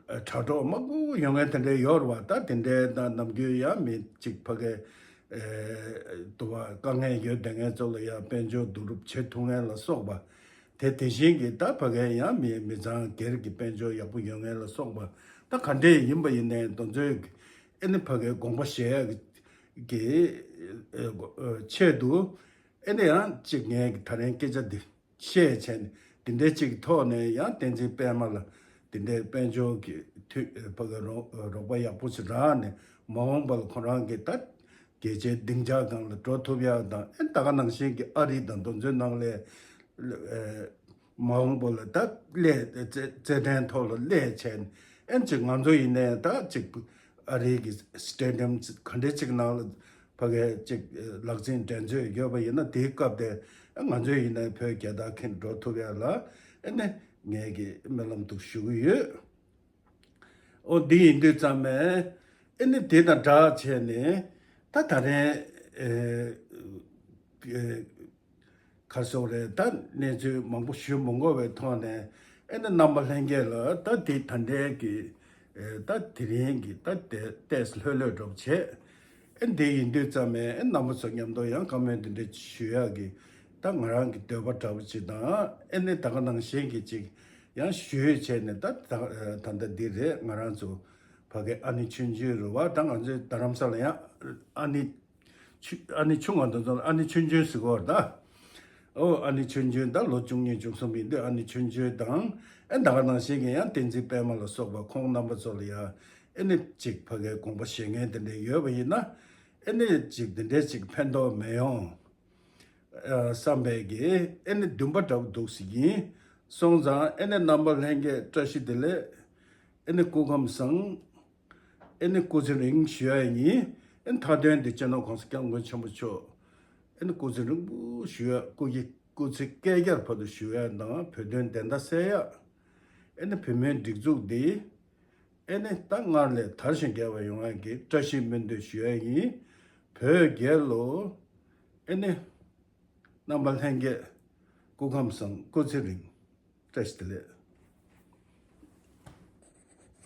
དྲ་གྲོགས་མང་པོ་ཡོང་མཁན་དེ་འདྲའི་ཡོད་རེད་བ། ད་དེ་འདྲའི་ད་ནམ་རྒྱུན་ཡང་མི་གཅིག་ཕ་གི་དུ་བ་དཀའ་ངལ་ཡོད་བསྡད་མཁན་ཚོ་ལ་ཡང་དཔལ་འབྱོར་བསྡུ་རུབ་བྱེད་ཐུབ་མཁན་ལ་སོགས་པ་དེ་དེ་བཞིན་གྱི་ད་ཕ་གི་ཡང་མི་མི་ཚང་སྒེར་གྱི་དཔལ་འབྱོར་ཡག་པོ་ཡོད་མཁན་ལ་སོགས་པ་ད་ག་འདྲས་ཡིན་པ་ཡིན་ནའི་དེ་ཚོའི་ཨེ་ནི་ཕ་གི་དགོངས་པ་བཞེས་ཡ་གི་གི་ཆེད་དུ་ཨེ་ནི་ཡང་གཅིག་ངས་ད་རིང་སྐད་ཆ་འདི་བཤད་བྱས་ནས་འདི་འདྲའི་གཅིག་ཐོག་ནས་ཡང་བསྟན་འཛིན་པད་མ་ལ་འདི་འདྲའི་དཔལ་འབྱོར་གྱི་མཐུ་ཕ་གི་རོགས་རོགས་པ་ཡག་པོ་ཞིག་རག་ནས་མ་འོངས་པ་ལ་ཁོ་རང་གི་ད་ རྒྱལ་སྤྱིའི་སྡིངས་ཆ་སྒང་ལ་འགྲོ་ཐུབ་ཡག་དང་། ཨེ་ད་ག་ནང་བཞིན་གྱི་ཨ་རི་དང་དེ་ཚོའི་ནང་ལ་ཨེ་མ་འོངས་པ་ལ་ད་སླེབས་རྩེད་རྩེད་འགྲན་ཐོག་ལ་སླེབས་བྱས་ནས། ཨེ་ཅིག་ང་ཚོ་ཡིན་ནའི་ད་ཅིག་ཨ་རིའི་གི་སི་ཊེ་ཌི་ཡམ་ག་འདྲ་ཅིག་ནང་ལ་ཕ་གིའི་ཅིག་ལག་འཛིང་འགྲན་རྩོད་ཡོད་པ་ཡིན་ན། དེའི་སྐབས་དེ་ང་ཚོ་ཡིན་ནའི་བོད་རྒྱལ་དར་འཁྱེར་འགྲོ་ཐུབ་ཡག་ལ་ཨེ་ནི་ངས་ཀྱི་སྨོན་ལམ་འདུག་ཞུ་གི་ཡོད། ཨོ་འདི་ཡིན་དུས་ཙམ་ནས་ཨེ་ནི་དེ་དང་སྦྲགས་བྱས་ནས། ད་ད་རེས་ཨེ་ཨེ་ག་རེ་ཟེར་དགོས་རེད། ད་གནས་ཚུལ་མང་པོ་ཞུ་མི་དགོས་པའི་ཐོག་ནས། ཨེ་ནི་རྣམ་པ་ལྷན་རྒྱས་ལ་ད་དེ་ད་ལྟའི་གི་ཨེ་ད་དེ་རིང་གི་ད་དེ་ཏོག་ཙམ་ལྷོད་ལྷོད་འདྲ་པོ་བྱས། ཨེ་འདི་ཡིན་དུས་ཙམ་ནས་ཨེ་རྣམ་པ་ཚོ་མཉམ་དུ་ཡང་བཀའ་མོལ་འདི་འདྲ་ཞུ་ཡག་གི་ད་ང་རང་གི་འདོད་པ་འདྲ་པོ་ཅིག་དང་། ཨེ་ནི་ད་ག་ནང་བཞིན་གྱི་ཅིག་ཡང་ཞུས་བྱས་ནས། ད་ད་ད་ལྟ་འདི་རེད། ང་རང་ཚོ་ཕ་གི་ཨ་ནེ་ཆུང་ཆུང་རེད་པ། ད་ང་ཚོའི་རྡ་རམ་ས་ལ་ཡང་ཨ་ནེ་ཆུ་ཨ་ནེ་ཆུང་ང་དང་ཚོ་ཨ་ནེ་ཆུང་ཆུང་ཟེར་གོ་ད། ཨོ་ཨ་ནེ་ཆུང་ཆུང་ད་ལོ་བཅུ་གཉིས་བཅུ་གསུམ་ཡིན་དུས་ཨ་ནེ་ཆུང་ཆུང་དང་། ཨེ་ད་ག་ནང་བཞིན་གྱི་ཡང་བསྟན་འཛིན་པད་མ་ལ་སོགས་པ་ཁོང་རྣམ་པ་ཚོ་ལ་ཡང་ཨེ་ནི་ཅིག་ཕ་གིའི་དགོངས་པ་བཞེས་མཁན་དེ་འདྲ་ཡོད་པ་ཡིན་ན། ཨེ་ནི་ཅིག་དེ་འདྲའི་ཅིག་ཕན་ཐོགས་མི་ཡོང་བསམ་པའི་གི་ཨེ་ནི་འདུན་པ་འདྲ་པོ་འདུག་སེ་ཡིན། སོང་ཙང་ཨེ་ནི་རྣམ་པ་ལྷན་རྒྱས་བཀྲ་ཤིས་བདེ་ལེགས། ཨེ་ནི་སྐུ་ཁམས་བཟང་། ཨེ་ནི་སྐུ་ཚེ་རིང་ཞུ་ཡག་ཡིན། ཨེ་མཐའ་དོན་འདི་སྤྱི་ནོར་༸གོང་ས་༸སྐྱབས་མགོན་ཆེན་པོ་མཆོག་ཨེ་ནི་སྐུ་ཚེ་རིང་པོ་ཞུ་ཡག་སྐུ་སྐུ་ཚེ་བསྐལ་བརྒྱར་བར་དུ་བཞུགས་ཡག་དང་། བོད་དོན་བདེན་མཐའ་གསལ་ཡག་ཨེ་ནི་བོད་མིའི་སྒྲིག་འཛུགས་འདི་ཨེ་ནི་ད་སྔར་ལས་དར་ཞིང་རྒྱས་པ་ཡོང་ཡག་གི་བཀྲ་ཤིས་སྨོན་འདུན་ཞུ་ཡག་ཡིན། བོད་རྒྱལ་ལོ། ཨེ་ནི་རྣམ་པ་ལྷན་རྒྱས་སྐུ་ཁམས་བཟང་། སྐུ་ཚེ་རིང་། བཀྲ་ཤིས་བདེ་ལེགས།